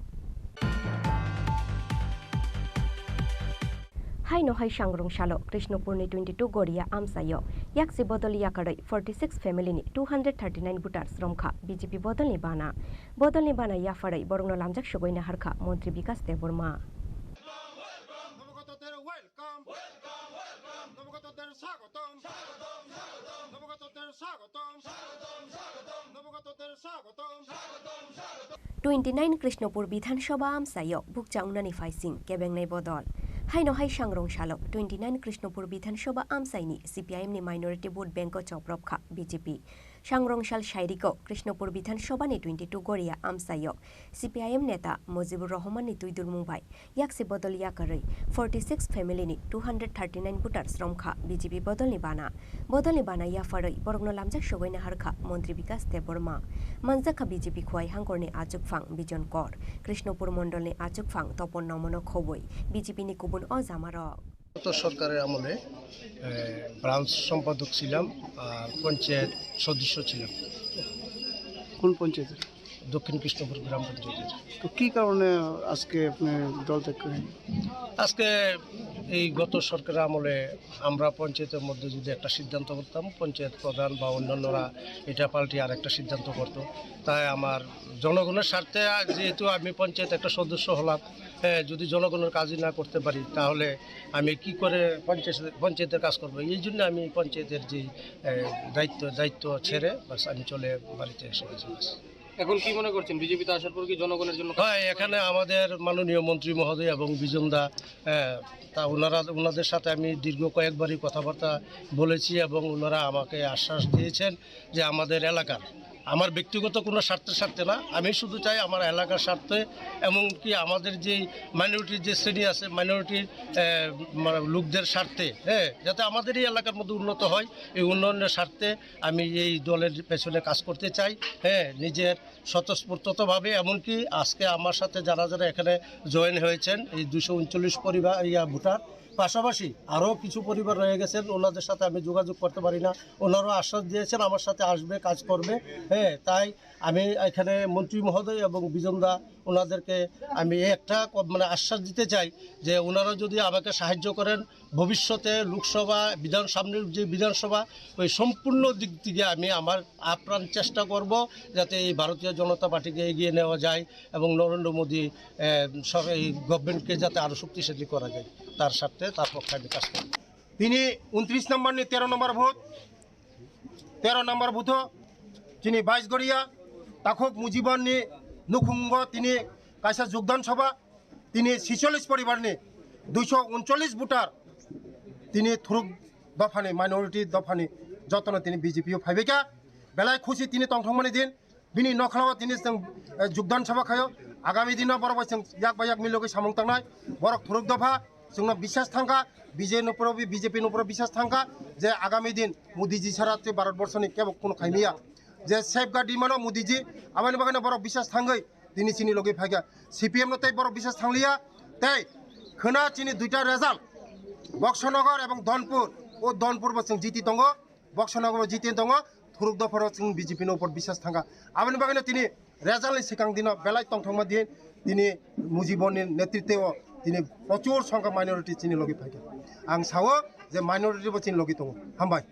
Haino hai sangrong salo Krishnopurni twenty two Goria amchaio yaksi bodol yakarwi forty six family ni two hundred thirty nine voters romkha B J P bodolni bana. Bodolni bana yapharwi borokno lamjak sugwi naharkha Montri Bikas Debbarma. নবাগতদের ওয়েলকাম। নবাগতদের স্বাগতম। নবাগতদের স্বাগতম। নবাগতদের স্বাগতম। Twenty nine Krishnopur Bidhan Sabha amchaio bukcha wngnani phaising kebengnai bodol. Haino hai sangrong salo twenty nine Krishnopur Bidhan Sabha amchaini C P I M ni minority vote bank o choprop kha B J P. Sangrong sal sairiko Krishnopur Bidhan Sabha ni twenty two Goria amchaio C P I M neta Mujibur Rahman ni twi dulmung bai yaksi bodol yakarwi forty six family ni two hundred thirty nine voters romkha B J P bodolni bana. Bodolni bana yapharwi borokno lamjak sugwi naharkha Montri Bikas Debbarma. Manjakha B J P Khowai Hangkorni achukphang Bijon Kor, Krishnopur Mondolni achukphang Topon Nomono khobwi B J P ni kubun o jamarok. গত সরকারের আমলে, এ, ব্রাঞ্চ সম্পাদক ছিলাম আর পঞ্চায়েত সদস্য ছিলাম। কোন পঞ্চায়েতের? দক্ষিণ কৃষ্ণপুর গ্রাম পঞ্চায়েতের। তো কি কারণে আজকে আপনি দল ত্যাগ করেন? আজকে এই গত সরকারের আমলে আমরা পঞ্চায়েতের মধ্যে যদি একটা সিদ্ধান্ত করতাম, পঞ্চায়েত প্রধান বা অন্যান্যরা এটা পাল্টে আর একটা সিদ্ধান্ত করতো। তাই আমার জনগণের স্বার্থে, যেহেতু আমি পঞ্চায়েত একটা সদস্য হলাম, হ্যাঁ, যদি জনগণের কাজই না করতে পারি, তাহলে আমি কি করে পঞ্চায়েত, পঞ্চায়েতের কাজ করবো? এই জন্য আমি পঞ্চায়েতের যে, এ, দায়িত্ব, দায়িত্ব ছেড়ে বাস আমি চলে বাড়িতে এসে গেছি। বাস। এখন কি মনে করছেন, বিজেপিতে আসার পর কি জনগণের জন্য? হ্যাঁ, এখানে আমাদের মাননীয় মন্ত্রী মহোদয় এবং বিজন দা, হ্যাঁ, তা ওনারা, ওনাদের সাথে আমি দীর্ঘ কয়েকবারই কথাবার্তা বলেছি এবং ওনারা আমাকে আশ্বাস দিয়েছেন যে আমাদের এলাকার, আমার ব্যক্তিগত কোনো স্বার্থের স্বার্থে না, আমি শুধু চাই আমার এলাকার স্বার্থে, এমনকি আমাদের যেই মাইনরিটির যে শ্রেণী আছে, মাইনরিটির, আহ, মানে লোকদের স্বার্থে, হ্যাঁ, যাতে আমাদের এই এলাকার মধ্যে উন্নত হয়, এই উন্নয়নের স্বার্থে আমি এই দলের পেছনে কাজ করতে চাই, হ্যাঁ, নিজের স্বতঃস্ফূর্তভাবে। এমনকি আজকে আমার সাথে যারা যারা এখানে জয়েন হয়েছেন, এই দুশো উনচল্লিশ পরিবার, ইয়া, ভোটার, পাশাপাশি আরও কিছু পরিবার রয়ে গেছেন, ওনাদের সাথে আমি যোগাযোগ করতে পারি না। ওনারাও আশ্বাস দিয়েছেন আমার সাথে আসবে, কাজ করবে। হ্যাঁ, তাই আমি এখানে মন্ত্রী মহোদয় এবং বিজন দা, ওনাদেরকে আমি একটা ক-, মানে আশ্বাস দিতে চাই যে ওনারা যদি আমাকে সাহায্য করেন, ভবিষ্যতে লোকসভা, বিধান, সামনের যে বিধানসভা, ওই সম্পূর্ণ দিক থেকে আমি আমার আপ্রাণ চেষ্টা করব যাতে এই ভারতীয় জনতা পার্টিকে এগিয়ে নেওয়া যায় এবং নরেন্দ্র মোদী, আহ, সব এই গভর্নমেন্টকে যাতে আরও শক্তিশালী করা যায়, তার স্বার্থে, তার পক্ষে আমি কাজ করব। Tini untris number ni tero number booth, tero number booth o chini bais goria takhuk Mujiban ni nukhungo tini kaisa jogdan sabha, tini sicholis poribar ni duiso uncholis voter tini thuruk dophani, minority dophani jotono tini B J P o phaibaikha. Belai khusi tini tongthokmani din. Bini nokhlao tini chwng, eh, jugdan sabha khaio. Agami dino borok bai chwng yak bai yak milogwi samung tangnai. Borok thuruk dopha chwngno biswas thangkha. B J P ni uporo, B J P ni uporo biswas thangkha je agami din Modi ji sara tei Bharat borso ni kebo kuno khaimiya. Je safeguard rimano Modi ji, aboni bagwi no borok biswas thangwi tini chini logi phaikha. C P M no tei borok biswas thangliya. Tei khwna chini duita result, Boxonagar ebong Donpur. O Donpur bo chwng jiti tongo. Boxonagar bo jiti tongo, thuruk dopharo chwng B J P no upor biswas thangkha. Aboni bagwino tini result ni swkang dino belai tongthokma din tini Mujibon ni netritwo tini prochur songkha minority chini logi phaikha. Ang sao je minority bo chini logi tongo. Hambai.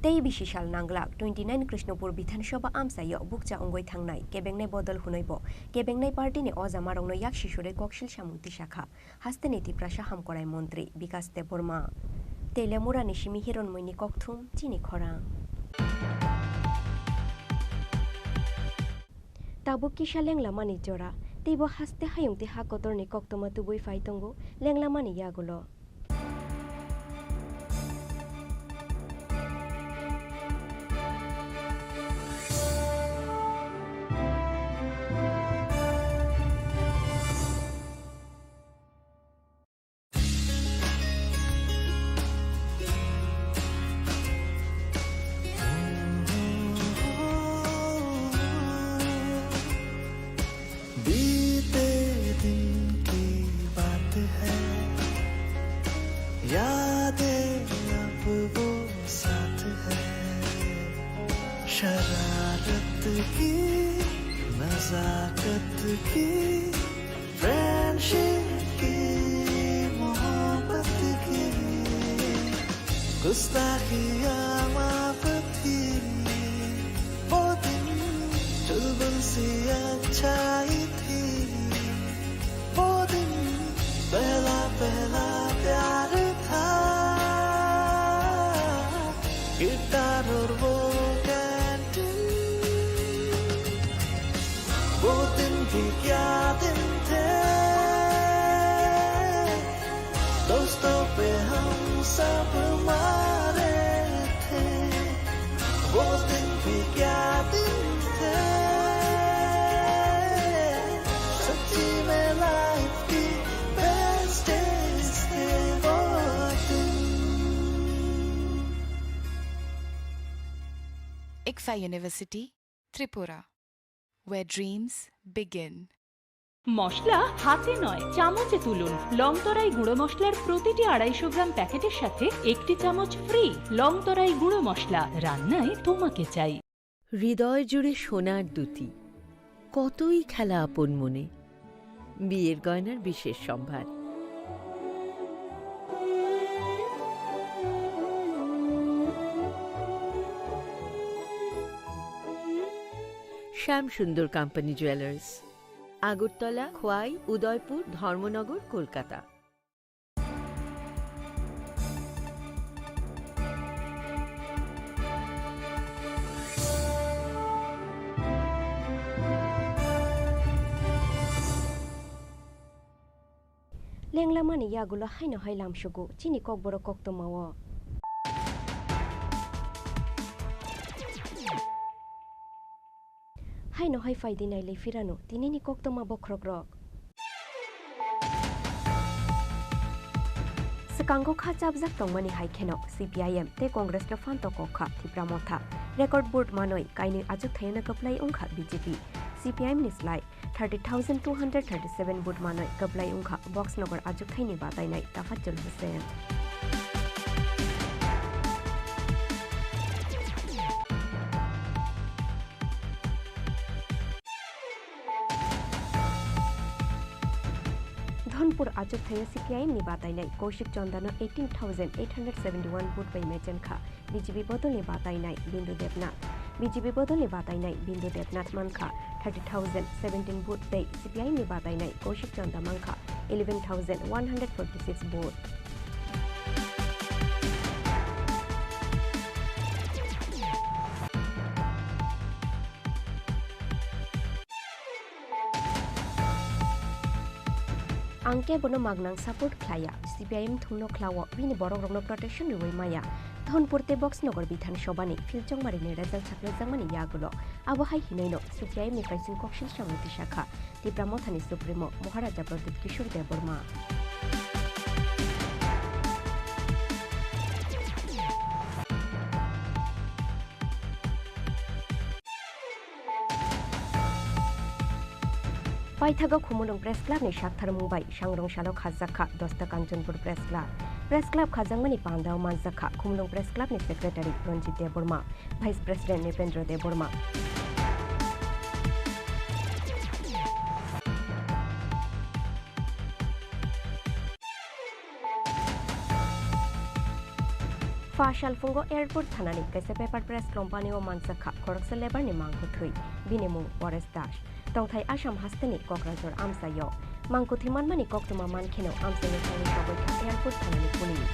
Tei bisi sal nanglak twenty nine Krishnapur Bidhan Sabha amchaio bukcha wngwi thangnai kebengnai bodol hwnwibo kebengnai party ni ojamarokno yak sisurwi koksil samung tisakha. Hasteni Tiprasa Hamkorai Montri Bikas Debbarma. Telemurani simi hironmwini kokthum chini khorang. Tabuk kisa lenglamani jora, teibo haste hayungtwi ha kotorni koktwma tubui phai tongo lenglamani yagulo. बीते दिन की बात है, यादें अब वो साथ है। शरारत की, नजाकत की, फ्रेंडशिप की, मोहब्बत की, गुस्ताखियाँ माफ थी। वो दिन चुलबुल सी अच्छाई थी। वो दिन पहला पहला प्यार था। गिटार और वो कैंटीन। वो दिन भी क्या दिन थे, दोस्तों पे हम सब मारे थे। वो दिन भी क्या दिन थे, सच्ची में लाइफ की बेस्ट डेज थे वो दिन। ICFAI University, Tripura, where dreams begin. মশলা হাতে নয়, চামচে তুলুন। লংতরাই গুঁড়ো মশলার প্রতিটি আড়াইশো গ্রাম প্যাকেটের সাথে একটি চামচ ফ্রি। লংতরাই গুঁড়ো মশলা, রান্নায় তোমাকে চাই। হৃদয় জুড়ে সোনার দুতি, কতই খেলা আপন মনে। বিয়ের গয়নার বিশেষ সম্ভার। শ্যাম সুন্দর কোম্পানি জুয়েলার্স, আগরতলা, খোয়াই, উদয়পুর, ধর্মনগর, Kolkata. Lenglamani yagulo haino hai lamsugo chini kokborok koktwmao. Haino hai phaidi nailai phirano tinini koktwma bokhrokrok. Swkango kha chapjak tongmani hai kheno C P I M tei Congress no phanto kok kha Tipra Motha. Record vote manwi kainwi achukthayano kwplai wngkha B J P. C P I M ni slai thirty thousand two hundred thirty seven vote manwi kwplai wngkha Boxnagar achukthaini batainai Tafajjul Hussain. Dhonpur achukthaio C P I M ni batainai Kaushik Chanda no eighteen thousand eight hundred seventy one vote bai mechenkha. B J P bodolni batainai Bindu Debnath. B J P bodolni batainai Bindu Debnath mankha thirty thousand seventeen vote tei C P I M ni batainai Kaushik Chanda mankha eleven thousand one hundred forty six vote. Ang kebono magnang support khlaiya, C P I M thungno khlao, bini borokrokno protection rwui maya. Dhonpur tei Boxnogor Bidhan Sabhani Phil Chongmarini result saklaijakmani yagulo abo hai hinoino C P I M ni kaising koksil samung tisakha Tipra Mothani Supremo Maharaja Pradyut Kishore Debbarma. Paithago Khumulwng Press Club ni saktharmung bai sangrong salo khajakha Dosta Kanchanpur Press Club. Press Club khajakmani pandao manjakha Khumulwng Press Club ni Secretary Ranjit Debbarma, Vice President Nipendra Debbarma. Pha salphungo Airport thanani kaisa paper press company o manjakha khoroksa labour ni mangkho thwi, bini mung Paresh Das. Tongthai Assam hasteni Kokrajhar amchaio. Mangkho thwi manmani koktwma mankheno amchaini thani chobaikha Airport thanani police.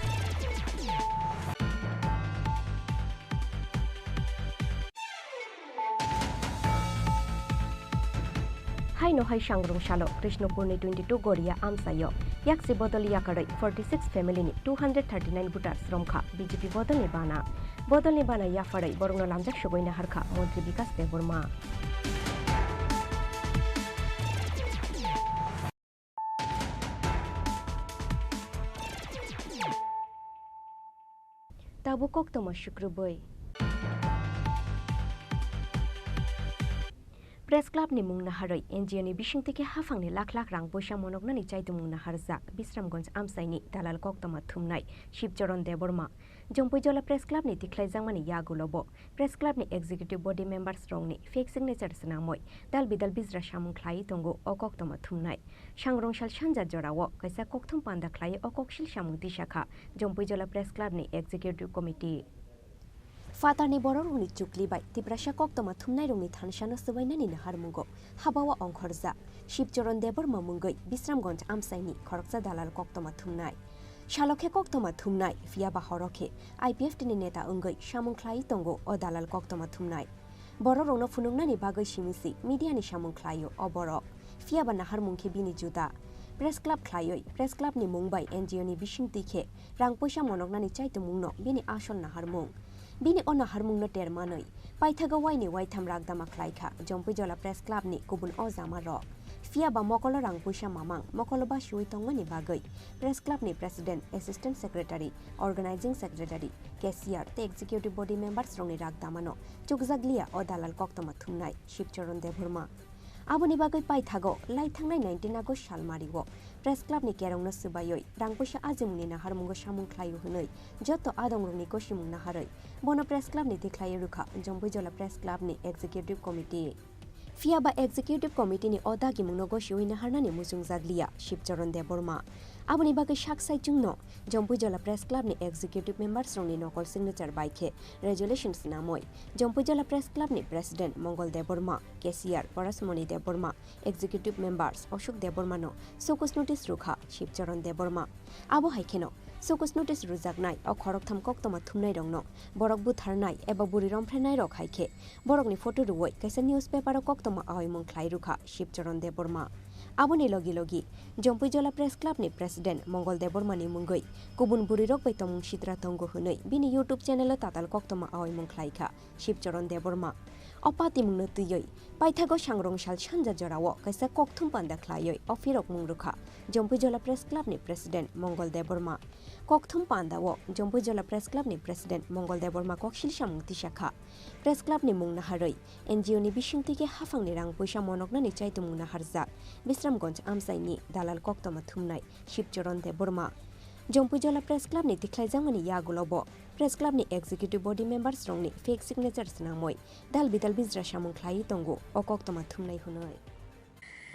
Haino hai sangrong salo Krishnopurni twenty two Goria amchaio yaksi bodol yakarwi forty six family ni two hundred thirty nine voters romkha B J P bodolni bana. Bodolni bana yapharwi borokno lamjak sugwi naharkha Montri Bikas Debbarma. Tabuk koktwma sukrubwi. Press Club ni mung naharwi N G O ni bisingtwi khe haphangni lakh lakh rang puisa monoknani chaitumung naharjak Bisramganj amchaini dalal koktwma thumnai Shivcharan Debbarma. Jompuijola Press Club ni tikhlaijakmani yagulo bo Press Club ni executive body members rokni fake signature swnamwi dal bidal bijra samung khlaiwi tongo o koktwma thumnai. Sangrong sal sanja jorao kaisa kokthum panda khlaiwi o koksil samung tisakha Jompuijola Press Club ni executive committee. Phatarni bororokni chukli bai Tiprasa koktwma thumnairokni thansano swbainani naharmungo habao ongkhorjak Shivcharan Debbarma mungwi Bisramganj amchaini khoroksa dalal koktwma thumnai. Salo khe koktwma thumnai, phiyaba horo khe I P F T ni neta wngwi samung khlaiwi tongo o dalal koktwma thumnai. Bororokno phunuknani bagwi simi si media ni samung khlaio o borok. Phiyaba naharmung khe bini juda. Press Club khlaiwi Press Club ni mung bai N G O ni bisingtwi khe rang puisa monoknani chaitumungno bini asol naharmung. Bini o naharmungno ter manwi paithago waini waitham rakdama khlaikha Jompuijola Press Club ni kubun o jama rok. Phiyaba mokolo rang puisa mamang mokolo basiui tongmani bagwi Press Club ni President, Assistant Secretary, Organizing Secretary, Cashier tei Executive Body Members rokni rakdamano chukjakliya o dalal koktwma thumnai Shivcharan Debbarma. Aboni bagwi paithago lai thangnai nineteen August salmario Press Club ni kerongno swbaiwi rang puisa ajimungni naharmungo samung khlaio hwnwi joto adongrokni kosimung naharwi bono Press Club ni tikhlaiwi rwkha Jompuijola Press Club ni Executive Committee. Phiyaba Executive Committee ni o dagimungno gosiui naharnani muchungjakliya Shivcharan Debbarma. Aboni bagwi sak saichungno Jompuijola Press Club ni Executive Members rokni nokol signature bai khe resolution swnamwi Jompuijola Press Club ni President Mongol Debbarma, Cashier Parasmoni Debbarma, Executive Members Ashok Debbarma no show cause notice rwkha Shivcharan Debbarma. Abo hai kheno show cause notice rwjaknai o khoroktham koktwma thumnairokno borok butharnai eba bwrwi romphrenairok hai khe borokni photo rwui kaisa newspaper o koktwma aoimung khlai rwkha Shivcharan Debbarma. Aboni logi logi Jompuijola Press Club ni President Mongol Debbarma ni mungwi kubun bwrwirok bai tongmung sitra tongo hwnwi bini YouTube channel o tatal koktwma aoimung khlaikha Shivcharan Debbarma. O patimungno twiwi paithago sangrong sal sanja jorao kaisa kokthum panda khlaiwi o phirokmung rwkha Jompuijola Press Club ni President Mongol Debbarma. Kokthum pandao Jompuijola Press Club ni President Mongol Debbarma koksil samung tisakha. Press Club ni mung naharwi N G O ni bisingtwi khe haphangni rang puisa monoknani chaitumung naharjak Bisramganj amchaini dalal koktwma thumnai Shivcharan Debbarma. Jompuijola Press Club ni tikhlaijakmani yagulo bo Press Club ni Executive Body Members rokni fake signature swnamwi dal bidal bijra samung khlaiwi tongo o koktwma thumnai hwnwi.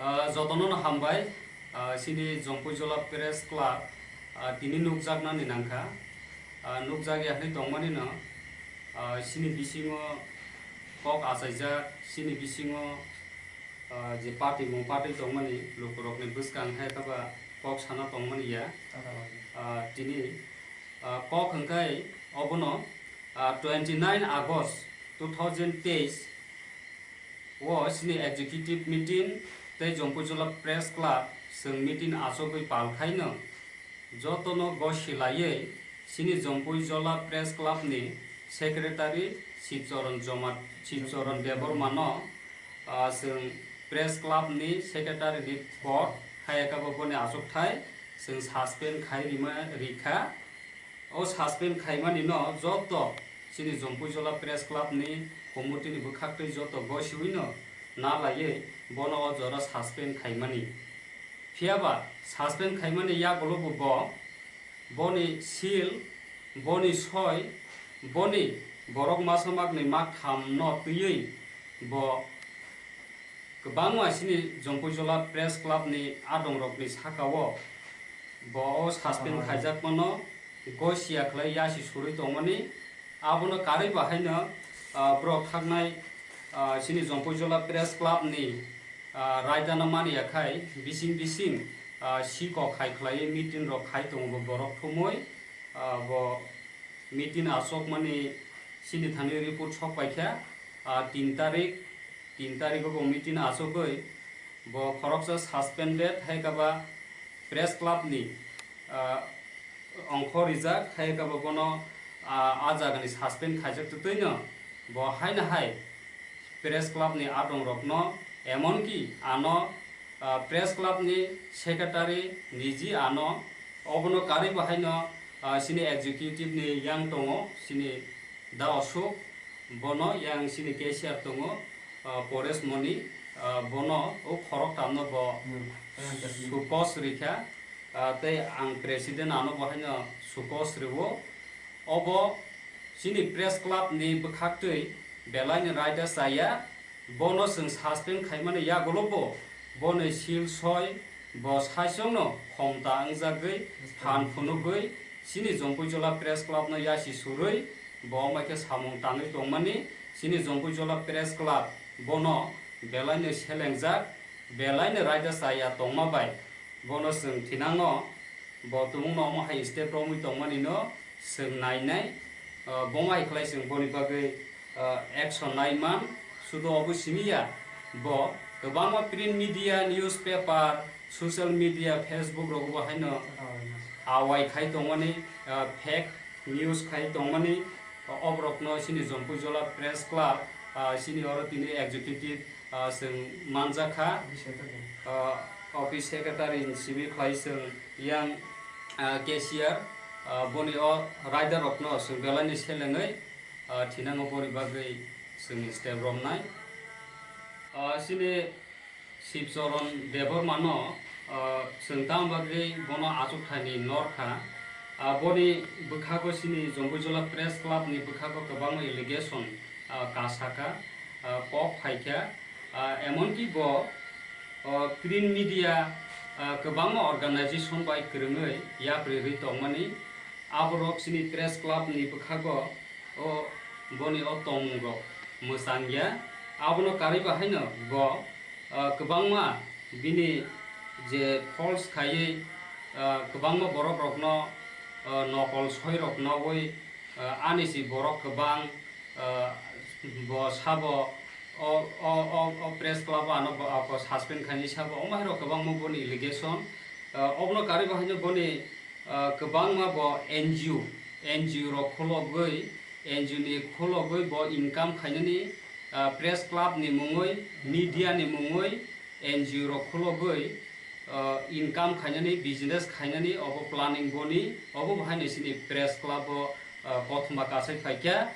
Ah, jotono no hambai. Ah, chini Jompuijola Press Club, ah, tini nukjaknani nangkha. Ah, nukjakya hwnwi tongmani no, ah, chini bisingo kok achaijak, chini bisingo, ah, je party mung party tongmani lukurokni bwskang hai khe ba kok sana tongmani ya. Ah, tini, ah, kok hwnkhe obono, ah, twenty nine August two thousand teis o chini executive meeting tei Jompuijola Press Club Chwng meeting achugwi pal khaino jotono gosi laiwi chini Jompui Jola Press Club ni Secretary Shivcharan Joma-, Shivcharan Debbarma no, ah, chwng Press Club ni Secretary ni pod hai khe bo boni achukthai chwng suspend khai rima rikha. O suspend khaimani no joto chini Jompui Jola Press Club ni committee ni bwkhaktwi joto gosiwi no na laiwi bono o jora suspend khaimani. Phiyaba suspend khaimani yagulo bo, bo, boni seal, boni soi, boni borok masa makni mak tham no twiwi bo kwbangma chini Jompui Jola Press Club ni adongrokni saka o bo o suspend khaijakmano gosia khlai yasi surwi tongmani. Abono karwi bahaino, ah, borok thaknai, ah, chini Jompui Jola Press Club ni, ah, raidano mani yakhai bising bising, ah, sikok hai khlaiwi meeting rok khai tongo bo borok thumwi, ah, bo meeting achukmani chini thani report sok paikha, ah, tin tarik, tin tarikgo bo meeting achugwi bo khoroksa suspended hai khe ba Press Club ni, ah, ongkho rijak hai khe ba bono, ah, a jagani suspend khaijak twtwino bo haino hai Press Club ni adongrokno, emonki ano, ah, Press Club ni secretary niji ano, obono karwi bahaino, ah, chini executive ni yang tongo, chini Da Ashok, bono yang chini cashier tongo, ah, Paresh Moni, ah, bono o khoroktamno bo sukos rikha, ah, tei ang president ano bo haino sukos rwo. Obo chini Press Club ni bwkhaktwi belaini raida chaya, bono chwng suspend khaimani yagulo bo, boni seal soi, bo saichungno khomta wngjagwi phan phunugwi chini Jompui Jola Press Club no yasi surwi bo wngbai khe samung tangwi tongmani. Chini Jompui Jola Press Club bono belaino selengjak, belaino raida chaya tongma bai bono chwng thinango. Bo tumungno omo hai step romwi tongmani no chwng nainai, ah, bomo hai khlai chwng boni bagwi, ah, action naiman. Sudo obo simi ya, bo kwbangma print media, newspaper, social media, Facebook rogo bo haino awai khai tongmani, ah, fake news khai tongmani, oborokno chini Jompui Jola Press Club, ah, chini oro tini executive, ah, chwng manjakha. Office secretary. Ah, office secretary ni simi khlai chwng yang, ah, cashier, ah, boni o rider rokno chwng belaini selengwi, ah, thinango boni bagwi chwng step romnai. Ah, chini Shivcharan Debbarma no, ah, chwng tamo bagwi bono achukthani norkha. Ah, boni bwkhago chini Jompui Jola Press Club ni bwkhago kwbangma allegation, ah, kasaka, ah, kok phaikha. Ah, emonki bo, ah, print media, ah, kwbangma organization bai kwrwngwi yapri rwi tongmani. Aborok chini Press Club ni bwkhago o boni o tongmung rok mwchang ya. Abono karwi bahaino bo, ah, kwbangma bini je false khaiwi, ah, kwbangma borok rokno, ah, nokol soi rok nogwi, ah, ani si borok kwbang, ah, bo sabo o, o, o, o Press Club ano bo, ah, bo suspend khaini sabo omo hai rok kwbangma boni allegation. Ah, obono karwi bahaino boni ah, kwbangma bo N G O, N G O rok khulogwi, N G O ni khulogwi bo income khainani, ah, Press Club ni mungwi, media ni mungwi, N G O rok khulogwi, ah, income khainani, business khainani, obo planning boni, obo bo haino chini Press Club o, ah, kothoma kasai phaikha.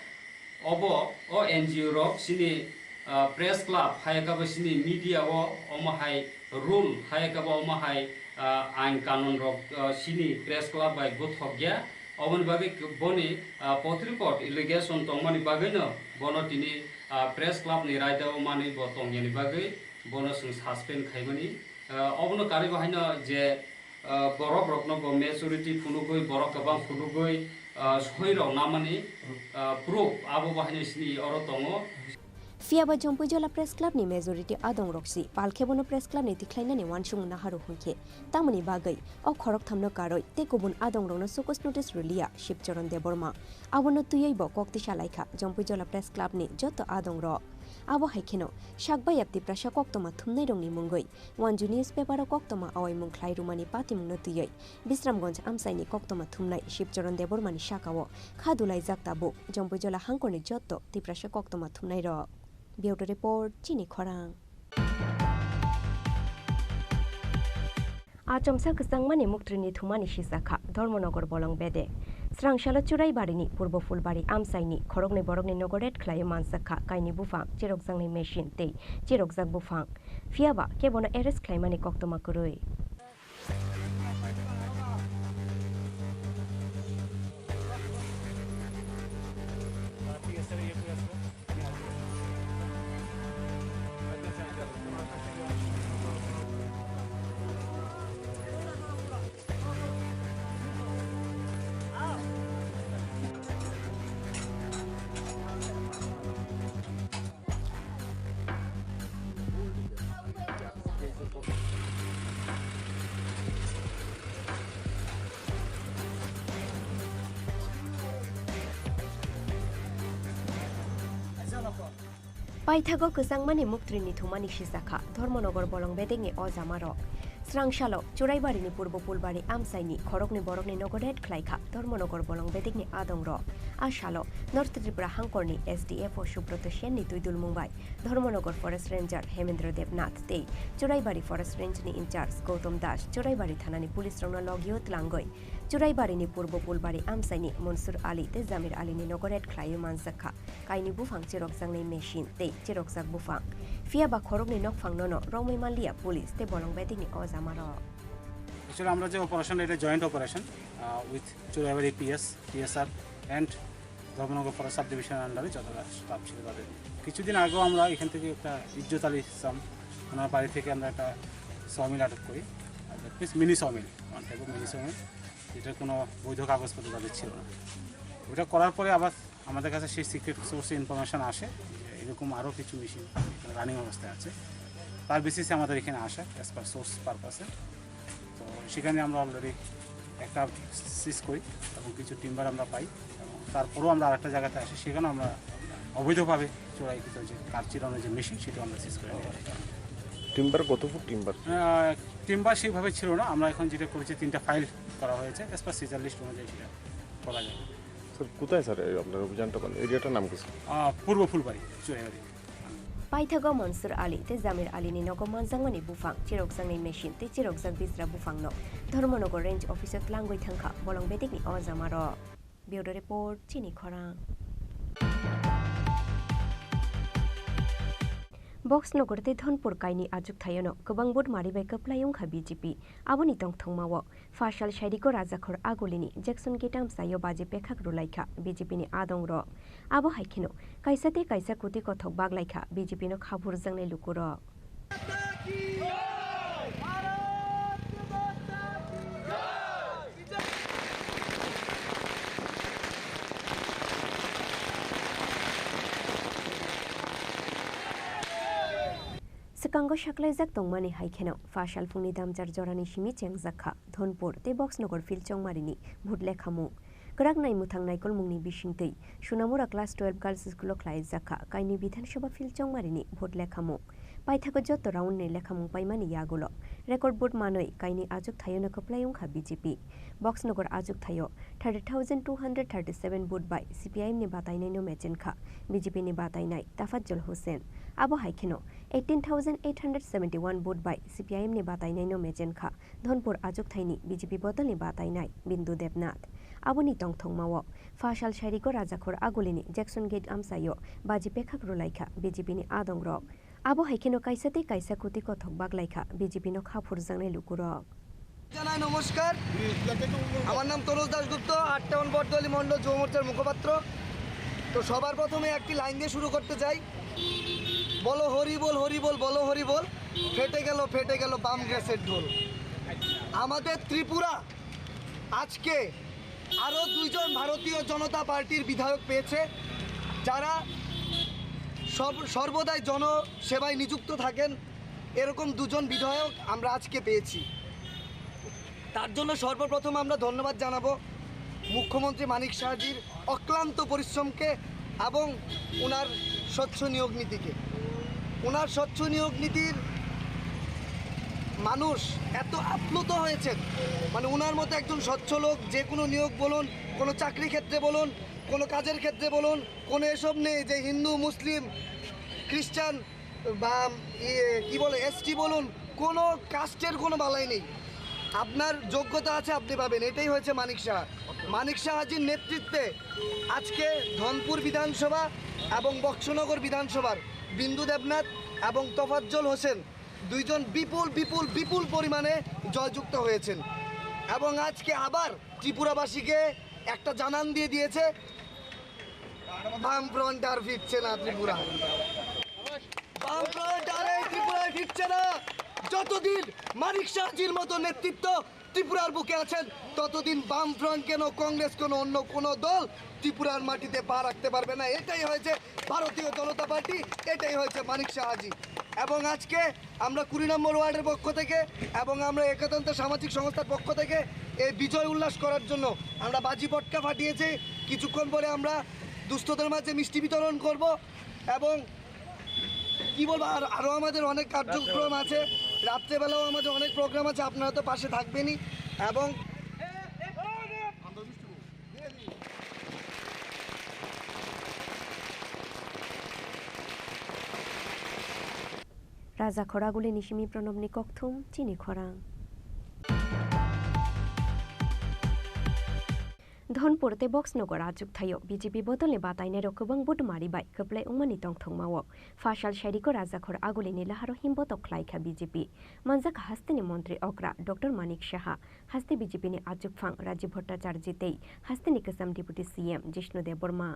Obo o N G O rok chini, ah, Press Club, hai khe bo chini media o omo hai rule, hai khe bo omo hai, ah, ain kanun rok, ah, chini Press Club bai gothok ya. Oboni bagwi boni, ah, potripot allegation tongmani bagwino bono tini, ah, Press Club ni raida o manwi bo tongyani bagwi bono chwng suspend khaimani. Ah, obono karwi bo haino je, ah, borok rokno bo majority phunugwi, borok kwbang phunugwi, ah, soi rok namani, ah, proof abo bo haino sini oro tongo. Phiya ba Jompui Jola Press Club ni majority adong rok si pal khe bono Press Club ni tikhlainani uansukmung naharu hwn khe tamoni bagwi o khorok thamno karwi tei kubun adong rokno sukos notice rwliya Shivcharan Debbarma. Abono twiwi bo kok tisa laikha Jompui Jola Press Club ni joto adong rok. Abo hai kheno, sak bayap Tiprasa koktwma thumnairokni mungwi Wanju newspaper-o koktwma awaimung khlai rwmani patimungno twiwi Bisramganj amchaini koktwma thumnai Shivcharan Debbarmani saka-o kha dulaijak tabuk Jampuijala hangkorni jotto Tiprasa koktwma thumnairok. Bureau Report, Chini Khorang. Achomsa kwchangmani muktrini thumani sijak kha Dharmanagar bolong bedek. Srangsalo Churaibarini Purbo Phulbari amchaini khoroknwi borokni nogo raid khlaiwi manjak kha kaini buphang, cherokjaknai machine tei cherokjak buphang. Phiyaba kebono arrest khlaimani koktwma kwrwi. Paithago kwchangmani muktrini thumani sijak kha Dharmanagar bolong bedekni o jamarok. Srangsalo Churaibarini Purbo Phulbari amchaini khoroknwi borokni nogo raid khlai kha Dharmanagar bolong bedekni adongrok. A salo North Tripura hangkorni S D F O Subroto Senni twidulmung bai Dharmanagar Forest Ranger Hemendra Debnath tei Churaibari Forest Range ni in-charge Gautam Das Churaibari thanani police rokno logio tlangwi Churaibarini Purbo Phulbari amchaini Mansur Ali tei Jamir Ali ni nogo raid khlaiwi manjak kha kaini buphang cherokjaknai machine tei cherokjak buphang. Phiyaba khoroknwi nokphang nono romwi manliya police tei bolong bedekni o jamarok. Actually, আমরা যে operation, এটা joint operation, ah, with Churaibari PS, PSR and Dharmanagar forest sub division আন্ডারে যতটা স্টাফ ছিল তাদের। কিছুদিন আগেও আমরা এখান থেকে একটা ইজ্জত আলী ইসলাম, ওনার বাড়ি থেকে আমরা একটা সমিল আটক করি। That means mini sawmill, one type of mini sawmill, যেটার কোনো বৈধ কাগজপত্র তাদের ছিল না। ওটা করার পরে আবার আমাদের কাছে সেই সিক্রেট সোর্সে ইনফরমেশন আসে যে এরকম আরও কিছু মেশিন রানিং অবস্থায় আছে। তার বেসিসে আমাদের এখানে আসা, অ্যাজ পার সোর্স পারপাসে। তো সেখানে আমরা অলরেডি একটা সিজ করি এবং কিছু টিম্বার আমরা পাই, এবং তারপরেও আমরা আরেকটা জায়গাতে আসি, সেখানেও আমরা অবৈধভাবে চোরাইকৃত যে কাঠ চিরানোর যে মেশিন, সেটা আমরা সিজ করে নিয়ে আসি। টিম্বার কত ফুট টিম্বার? আহ, টিম্বার সেইভাবে ছিল না, আমরা এখন যেটা করেছি, তিনটা ফাইল করা হয়েছে, অ্যাজ পার সিজার লিস্ট অনুযায়ী সেটা করা যাবে। স্যার, কোথায় স্যার এই আপনার অভিযানটা, মানে, এরিয়াটার নাম কি স্যার? আহ, পূর্ব ফুলবাড়ি, Churaibari. Paithago Mansur Ali tei Jamir Ali ni nogo manjakmani buphang, cherokjaknai machine tei cherokjak bisra buphang no Dharmanagar Range Office o tlangwi thangkha bolong bedekni o jamarok. Bureau Report, Chini Khorang. Boxnagar tei Dhonpur kaini achukthai-o no kwbang vote mari bai kwplai wngkha B J P. Aboni tongthokma-o Phasal Sairiko Rajakhor Agulini Jackson Gate amchai-o baji pekhak rwlaikha B J P ni adongrok. Abo hai kheno kaisa tei kaisa kuti kothok baglaikha B J P no kha phurjaknai lukurok. Swkango saklaijak tongmani hai kheno Phasal phungni damchar jorani simi chengjak kha Dhonpur tei Boxnagar field chongmarini vote lekhamung. Kwrak naimwthang naikolmungni bisingtwi Sunamura Class twelve Girls School-o khlaijak kha kaini Bidhan Sabha field chongmarini vote lekhamung. Paithago joto round ni lekhamung paimani yagulo record vote manwi kaini achukthai-o no kwplai wngkha B J P. Boxnagar achukthai-o thirty thousand two hundred thirty seven vote bai C P I M ni batainai no mechen kha B J P ni batainai Tafajjol Hussain. Abo hai kheno eighteen thousand eight hundred seventy one vote bai C P I M ni batainai no mechen kha Dhonpur achukthaini B J P bodolni batainai Bindu Debnath. Aboni tongthokma-o Phasal Sairiko Rajakhor Agulini Jackson Gate amchai-o baji pekhak rwlaikha B J P ni adongrok. Abo hai kheno kaisa tei kaisa kuti kothok baglaikha B J P no kha phurjaknai lukurok. জানাই নমস্কার, আমার নাম তনুজ দাশগুপ্ত, আট টাউন বটতলী মণ্ডল যুব মোর্চার মুখপাত্র। তো সবার প্রথমে একটি লাইন দিয়ে শুরু করতে চাই, বলো হরি বল, হরি বল, বলো হরি বল। ফেটে গেল, ফেটে গেল বাম গ্যাসের ঢোল। আমাদের ত্রিপুরা আজকে আরও দুইজন ভারতীয় জনতা পার্টির বিধায়ক পেয়েছে, যারা সব-, সর্বদাই জনসেবায় নিযুক্ত থাকেন। এরকম দুজন বিধায়ক আমরা আজকে পেয়েছি। তার জন্য সর্বপ্রথম আমরা ধন্যবাদ জানাবো মুখ্যমন্ত্রী মানিক সাহাজির অক্লান্ত পরিশ্রমকে এবং ওনার স্বচ্ছ নিয়োগ নীতিকে। ওনার স্বচ্ছ নিয়োগ নীতির মানুষ এত আপ্লুত হয়েছেন, মানে ওনার মতো একজন স্বচ্ছ লোক, যে কোনো নিয়োগ বলুন, কোনো চাকরি ক্ষেত্রে বলুন, কোনো কাজের ক্ষেত্রে বলুন, কোনো এসব নেই যে হিন্দু, মুসলিম, খ্রিস্টান বা ইয়ে, কি বলে, এসটি বলুন, কোনো কাস্টের কোনো বালাই নেই। আপনার যোগ্যতা আছে, আপনি পাবেন। এটাই হয়েছে মানিক সাহা। মানিক সাহাজির নেতৃত্বে আজকে ধনপুর বিধানসভা এবং বক্সনগর বিধানসভার বিন্দু দেবনাথ এবং তোফাজ্জল হোসেন দুইজন বিপুল, বিপুল, বিপুল পরিমাণে জয়যুক্ত হয়েছেন। এবং আজকে আবার ত্রিপুরাবাসীকে একটা জানান দিয়ে দিয়েছে, বামফ্রন্ট আর ফিরছে না ত্রিপুরা। বামফ্রন্ট আর এই ত্রিপুরায় ফিরছে না। যতদিন মানিক সাহাজির মতো নেতৃত্ব ত্রিপুরার বুকে আছেন, ততদিন বামফ্রন্ট কেন, কংগ্রেস কেন, অন্য কোনো দল ত্রিপুরার মাটিতে পা রাখতে পারবে না। এটাই হয়েছে ভারতীয় জনতা পার্টি, এটাই হয়েছে মানিক সাহাজি। এবং আজকে আমরা কুড়ি নম্বর ওয়ার্ডের পক্ষ থেকে এবং আমরা একতান্ত সামাজিক সংস্থার পক্ষ থেকে এই বিজয় উল্লাস করার জন্য আমরা বাজি পটকা ফাটিয়েছি। কিছুক্ষণ পরে আমরা দুস্থদের মাঝে মিষ্টি বিতরণ করব এবং কি বলবো, আর আরও আমাদের অনেক কার্যক্রম আছে, রাত্রেবেলাও আমাদের অনেক প্রোগ্রাম আছে, আপনারা তো পাশে থাকবেনই। এবং Raja Khoraguli ni simi Pranobni kokthum chini khorang. Dhonpur tei Boxnogor achuk thaio B J P bodolni batainairok kwbang budmari bai kwplai wngmani tongthokmao. Phasal sairiko Rajakhor Agulini laharo himbotok khlaikha B J P. Manjakha hasteni montri okra Doctor Manik Saha, haste B J P ni achukphang Rajiv Bhattacharjee tei hasteni kwcham Deputy C M Jishnu Debbarma.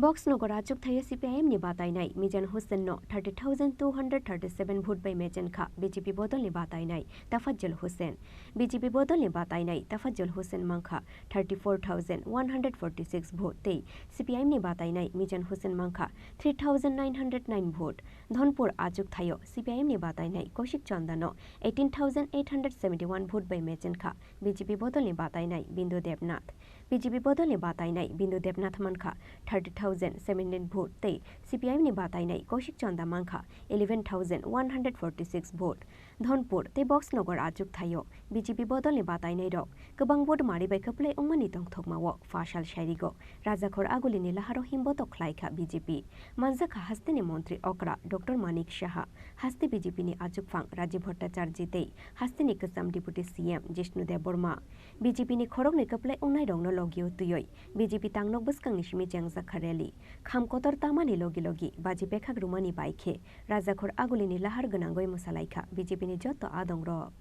Boxnogor achuk thaio C P I M ni batainai Mizan Hussain no thirty thousand two hundred thirty seven vote bai mechen kha. B J P bodolni batainai Tafajjal Hussain, B J P bodolni batainai Tafajjal Hussain mankha thirty four thousand one hundred forty six vote tei C P I M ni batainai Mizan Hussain mankha three thousand nine hundred nine vote. Dhonpur achuk thaio C P I M ni batainai Kaushik Chanda no eighteen thousand eight hundred seventy one vote bai mechen kha. B J P bodolni batainai Bindu Debnath, B J P bodolni batainai Bindu Debnath mankha thirty thousand seventeen vote tei C P I M ni batainai Kaushik Chanda mankha eleven thousand one hundred forty six vote. Dhonpur tei Boxnogor achuk thaio B J P bodolni batainairok kwbang vote mari bai kwplai wngmani tongthokmao phasal sairigo Rajakhor Agulini laharo himbotok khlaikha B J P. Manjakha hasteni montri okra Doctor Manik Saha, haste B J P ni achukphang Rajiv Bhattacharjee tei hasteni kwcham Deputy C M Jishnu Debbarma. B J P ni khoroknwi kwplai wngnairokno logio twiwi B J P tangnok bwskangni simi chengjakha rally. Kham kotor tamani logi logi baji pekhak rwmani bai khe Rajakhor Agulini lahar gwnangwi mwsalaikha B J P ni joto adongrok.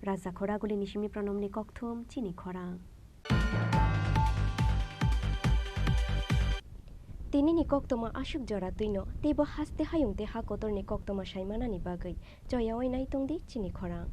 Raja Khoraguli ni simi Pranamni kokthum chini khorang. Tinini koktwma aswk jora twino, teibo haste hayung tei ha kotorni koktwma saimanani bagwi choyaui naitongdi chini khorang.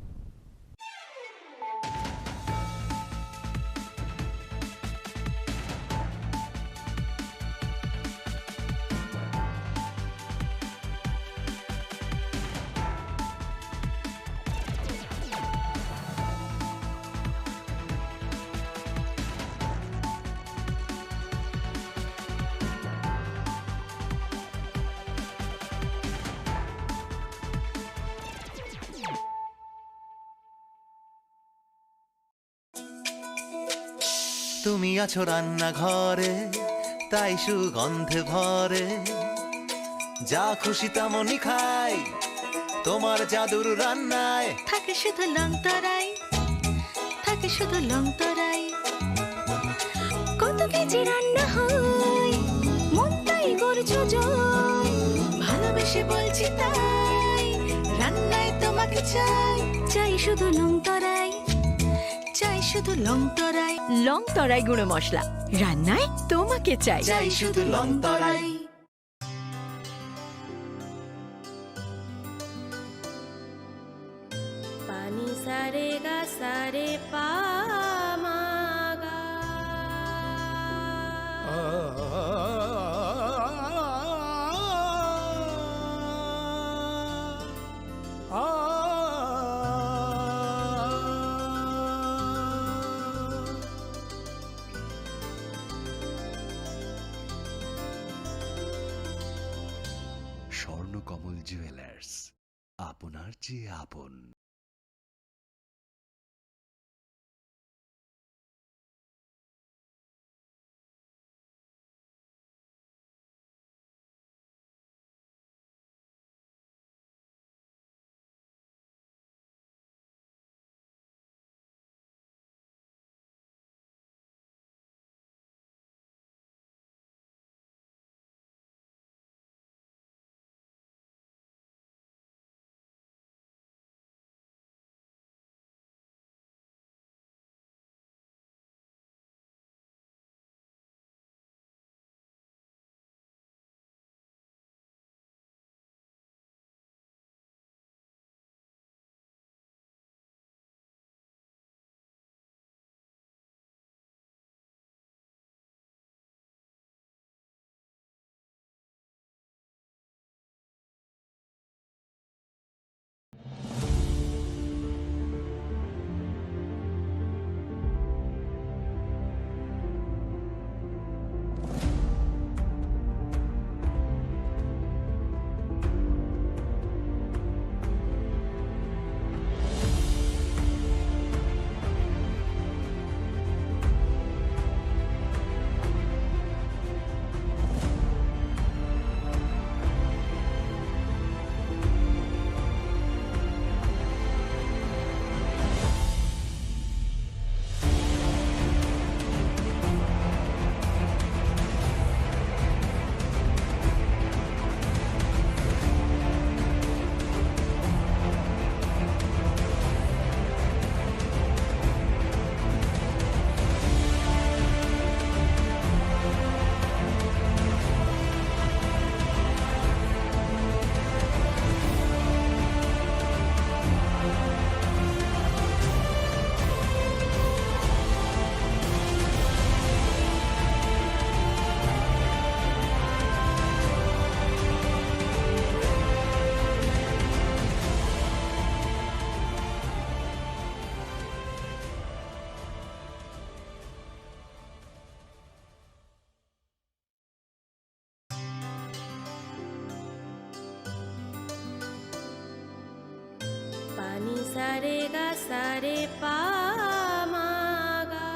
তুমি আছো রান্নাঘরে, তাই সুগন্ধে ভরে। যা খুশি তেমনই খাই, তোমার জাদুর রান্নায়। থাকে শুধু লংতরাই, থাকে শুধু লংতরাই। কত কেজি রান্না হয়, মনটাই করছো জয়। ভালোবেসে বলছি তাই, রান্নায় তোমাকে চাই। চাই শুধু লংতরাই, চাই শুধু লংতরাই। লংতরাই গুঁড়ো মশলা, রান্নায় তোমাকে চাই। চাই শুধু Longtharai. Pani sa re ga sa re pa ma ga. Swarnakamal jewellers, আপনার চেয়ে আপন। Pani sa re ga sa re pa ma ga.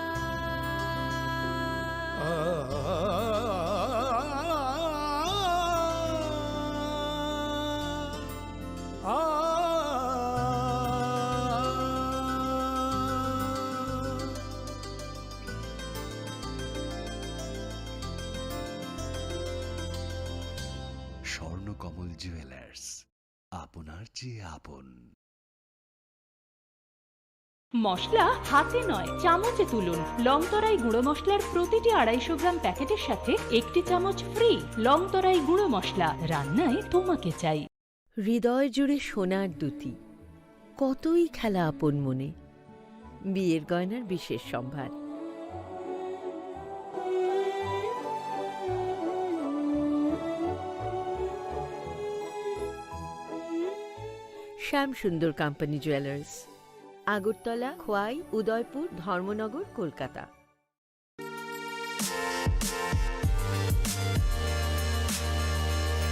Swarnakamal jewellers, আপনার চেয়ে আপন। মশলা হাতে নয়, চামচে তুলুন। লংতরাই গুঁড়ো মশলার প্রতিটি আড়াইশো গ্রাম প্যাকেটের সাথে একটি চামচ ফ্রি। লংতরাই গুঁড়ো মশলা, রান্নায় তোমাকে চাই। হৃদয় জুড়ে সোনার দ্যুতি, কতই খেলা আপন মনে। বিয়ের গয়নার বিশেষ সম্ভার। শ্যাম সুন্দর কোম্পানি জুয়েলার্স, আগরতলা, খোয়াই, উদয়পুর, ধর্মনগর, কলকাতা।